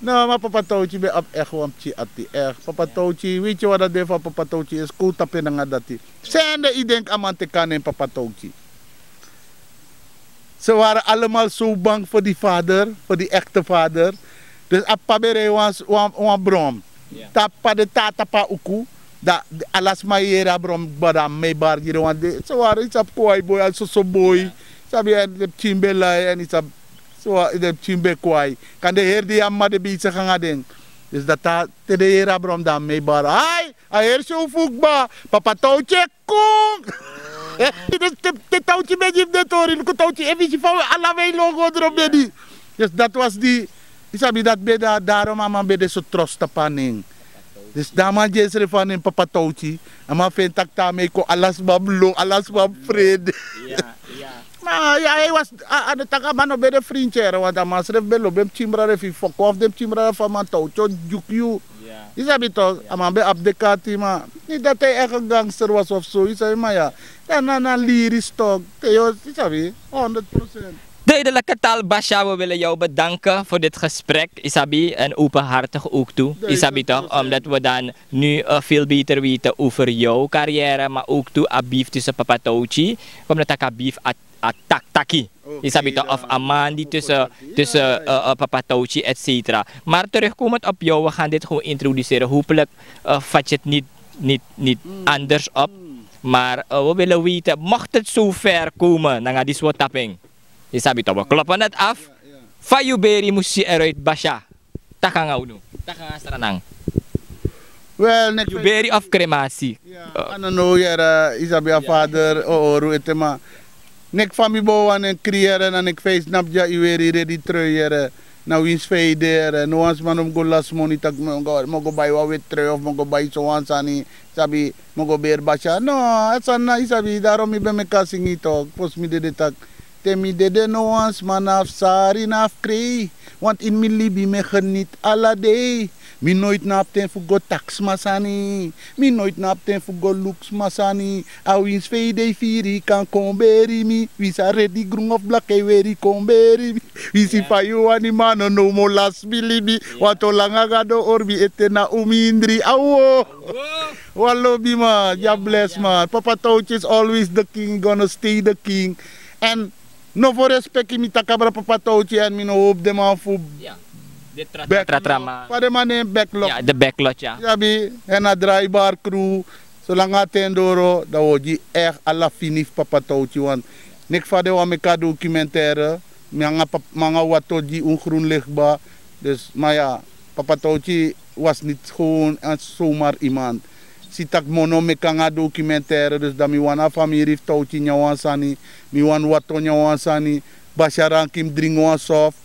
No, ma papa Towti ben abi echt wan pikin ati, echt. Papa Towti, weet je wat dat ding van papa Towti is? Kon tapu en nanga dati. Sende, yu denki a man teki a nen papa Towti? Ze waren allemaal zo bang voor die vader, voor die echte vader. Dus a papa ben rij wan, wan, wan brom. Te a papa de tata pa uku, dan ala sma yere a brom kba, dan a mama e bari gi den wan de. Ze waren, yu sabi, kwai boi, a soso boi. Yu sabi, den pikin ben lai, èn yu sabi, so, den pikin ben kwai. Kande heri dei a mama de bezig nanga den. Dus dati a, te den yere a brom, dan a mama e bari. Ai, a heri syow fu kba, papa Towti e kon. Te, te, te Towti ben gi fu den tori, luku Towti, efu yu si fa wi ala wi e lon go dron bedi. Dus dati was di, yu sabi, dati ben de, daarom a man ben de so trots tapu a nen. Dus dan a man gi ensrefi a nen papa Towti, a man feni taki te a man e kon, ala sma mus lon, ala sma mus frede. Ma ya, hij was, a, a no taki a man no ben de frintye, want a man srefi ben lobi en pikin brada, efu yu foki wan fu den pikin brada fu a man, Towti o dyuku yu. Yu sabi toch, a man ben abi den kati, ma niet dat hij echt een gangster was of zo, yu sabi, ma ya. Dan na, na lyrisch toch, te yu, yu sabi, honderd procent. Duidelijke taal, Basha, we willen jou bedanken voor dit gesprek, yu sabi, en openhartig ook toe, yu sabi toch, omdat we dan nu, eh, veel beter weten over jouw carrière, maar ook toe a beef tussen papa Towti, kom na taki a beef a, a tak taki. Yu sabi toch, of a man di tussen, tussen, eh, eh, papa Towti, et cetera. Maar terugkomend op jou, we gaan dit gewoon introduceren. Hopelijk, eh, vat je het niet, niet, niet anders op. Maar, eh, we willen weten, mocht het zo ver komen, nanga disi wan tapping, yu sabi toch, we kloppen het af. Fa yu beri musi eruit, Basha. Taki nanga unu. Taki nanga Sranan. Wel, nek yu beri of kremasi. Ya, a no no yere, yu sabi, a vader o hori ete, ma nek fa mi bo wani en kri yere, na nek fa yu snap dya, yu weri redi trui yere. Na winsi fa yu de yere, no wan sma no mus go lasi moni taki mi o go, mi o go bai wan weti trui of mi o go bai so wan sani, sabi, mi o go beri Basha. No, a sani na, yu sabi, daarom mi ben meki a singi toch, fosi mi dede taki. Te mi dede no wan sma na fu sari na fu krei, want ini mi libi mi e geniet ala dei. Mi noiti no abi ten fu go taki sma sani. Mi noiti no abi ten fu go luku sma sani. A winsi fa yu de firi, yu kan kon beri mi. Winsi a redi, grun of blaka, yu weri, kon beri mi. Winsi fa yu wani, ma a no no mus lasi mi libi. Want solanga Gado hori mi ete, na un mindri. Awo. Wan lobi, man. God bless, man. Papa Towti is always the king, gonna stay the king. En no fu respeki mi taki abra papa Towti, èn mi no hopi den man fu bek. Fa den man nen, backlog. Ya, de backlog, ya. Yu sabi, èn a draaibaar crew. Solanga a ten doro, dan wi o gi echt ala fini fu papa Towti, want nek fa den wani meki a documentaire, mi nanga pap-, mi nanga Wato gi un groen licht kba. Dus, ma ya, papa Towti was niet gewoon en zomaar iemand. Si taki mi o no meki nanga documentaire, dus dan mi wani a famiri fu Towti nyan wan sani, mi wani Wato nyan wan sani, Basha Rankin mus dringi wan soft,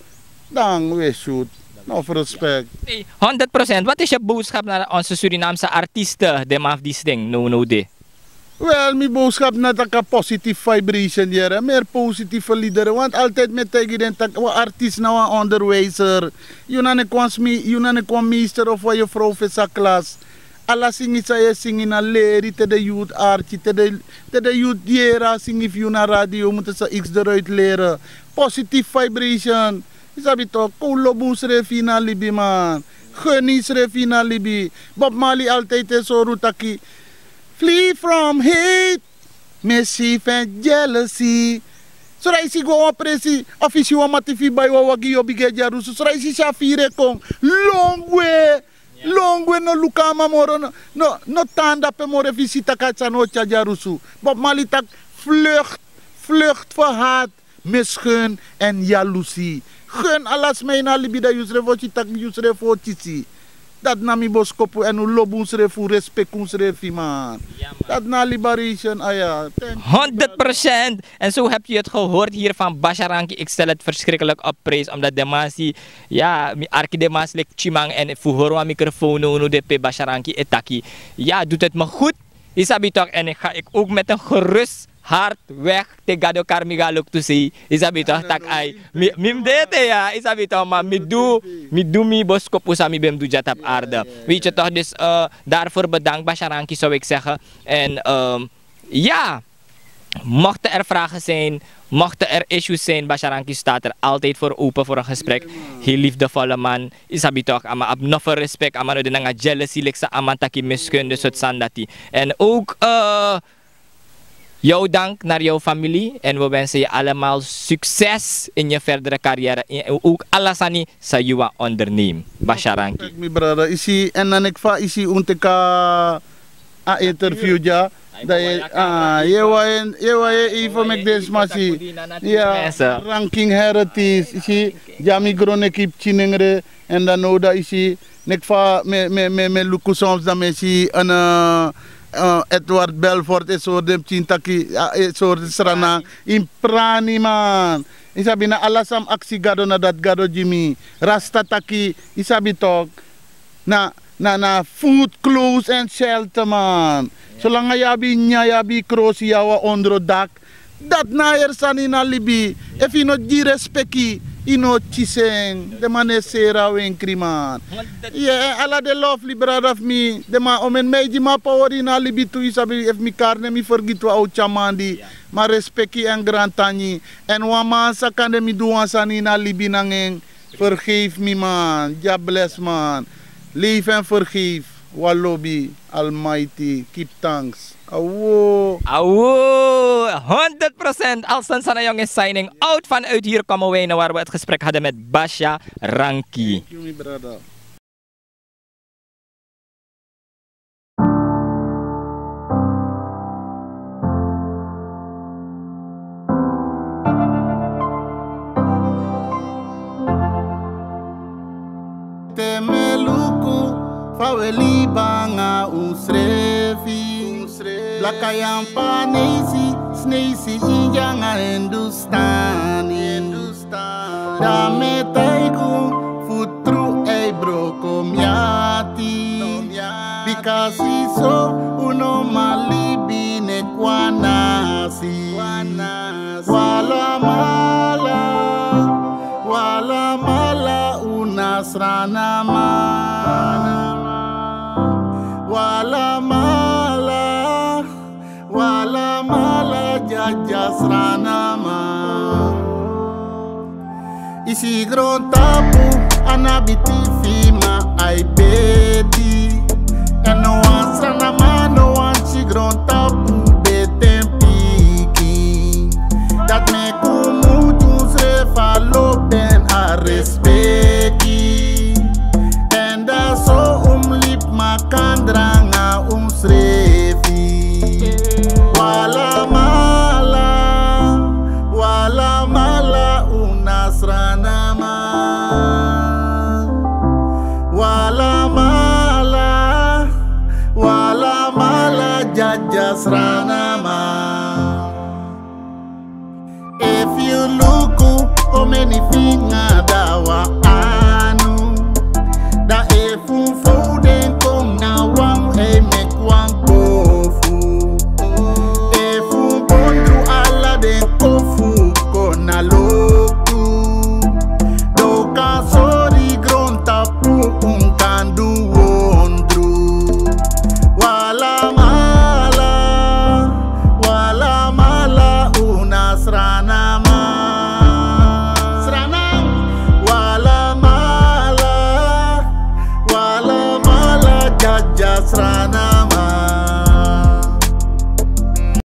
dan wi e shoot. No fu respect. Hey, honderd procent. Wat is je boodschap naar onze Surinaamse artiesten, de man fu disi ding, no, no, de? Wel, mi boodschap na taki a positive vibration yere, meer positieve liederen. Want altijd mi e taigi den taki wan artiest na wan onderwijzer. Yu na nek wan smi-, yu na nek wan meester of wan juffrouw fu sa klas. Ala singi san yu e singi na leri te den youth arki, te den, te den youth yere a singi fu yu na radio, yu mutu san x eruit leren. Positive vibration. Yu sabi toch, kon lobi unsrefi ini a libi, man. Geni yusrefi ini a libi. Bob Marley altijd e sori un taki: flee from hate, mischief and jealousy. Sodra yu si go wan presi, of yu si wan mati fu yu bai wan wagi, yu o bigin e dyarusu. Sodra yu si a firi e kon, lon gwe. Lon gwe, no luku a man moro, no, no, no tan dape moro efu yu si taki a sani o tyari dyarusu. Bob Marley taki: vlucht, Vlucht van haat, misgun en jaloezie. Gun ala sma ini a libi, dan yusrefi o si taki yusrefi o kisi. Dati na mi boskopu, èn un lobi unsrefi, un respeki unsrefi, man. Dati na liberation, aya. Thank you, brother. Honderd procent. En zo hebt u het gehoord hier van Basharanki. Ik stel het verschrikkelijk op prijs, omdat de man zie, ja, mi arki de man slik Chimang en fu horen wan microfoon, no, no, de pe Basharanki e taki. Ja, doet het me goed. Isabi toch, en ik ga ik ook met een gerust hart weg te Gado Karmiga look to see. Isabi toch, tak ai. Mi mi mdete, ja, isabi toch, maar mi doe, mi doe mi boskop usa mi bem doe jat op aarde. Weet je toch, dus eh, daarvoor bedankt Basharanki, zou ik zeggen. En ehm, ja, mochten er vragen zijn, mochten er issues zijn, Basharanki staat er altijd voor open voor een gesprek. Heel liefdevolle man, isabi toch, ama ab noffer respect, ama no de nanga jealousy, likse ama taki miskunde, soort sandati. En ook eh, jouw dank naar jouw familie en we wensen je allemaal succes in je verdere carrière. En ook alasani sa yuwa onderneem. Basharanki. Mi brada, isi, en dan ik fa isi un teka a interview ja. Dan je, ah, je wa je, je wa je even mek den sma si. Ja, ranking heritage, isi, ja mi gron neki pikin nengre, en dan no da isi, nek fa me, me, me, me luku soms dan me si, en, eh, eh, Edward Belfort, e sori den pikin taki, ah, e sori srana, in prani man. Isabi na ala san mi aksi Gado na dati Gado gi mi. Rasta taki, isabi tok. Na, na, na food, clothes en shelter, man. Solanga yu abi nyan, yu abi krosi, yu abi wan ondro dak. Dati na a heri sani ini a libi. Efu yu no gi respeki, yu no o kisi en. Den man no e seri a wenkri, man. Ye, en ala den lovely brada fu mi. Den man, omeni mi e gi mi a paweri ini a libi tu, yu sabi, efu mi kari nen mi fergiti wan owtya man di. Ma respeki en grantangi. En wan man sa kande mi du wan sani ini a libi nanga en. Vergeef mi, man. Dya bless, man. Leef en vergeef. Wan lobi. Almighty. Keep thanks. Awo. Awo, honderd procent. Alson Sanayong is signing out vanuit hier komen wijnen waar we het gesprek hadden met Basha Ranki. Thank you, mi brada. Te mi e luku fa wi e libi nanga unsrefi. Blaka, Yampaneisi, Sneisi, India nanga Hindustani. Dan mi e taigi un fu tru, ei broko mi ati. Bika si so un no man libi neki wan nasi. Walamala, walamala, un na Sranaman. Walamala, walamala, dya dya Sranaman. Isi grontapu a no abi tifi, ma a e beti.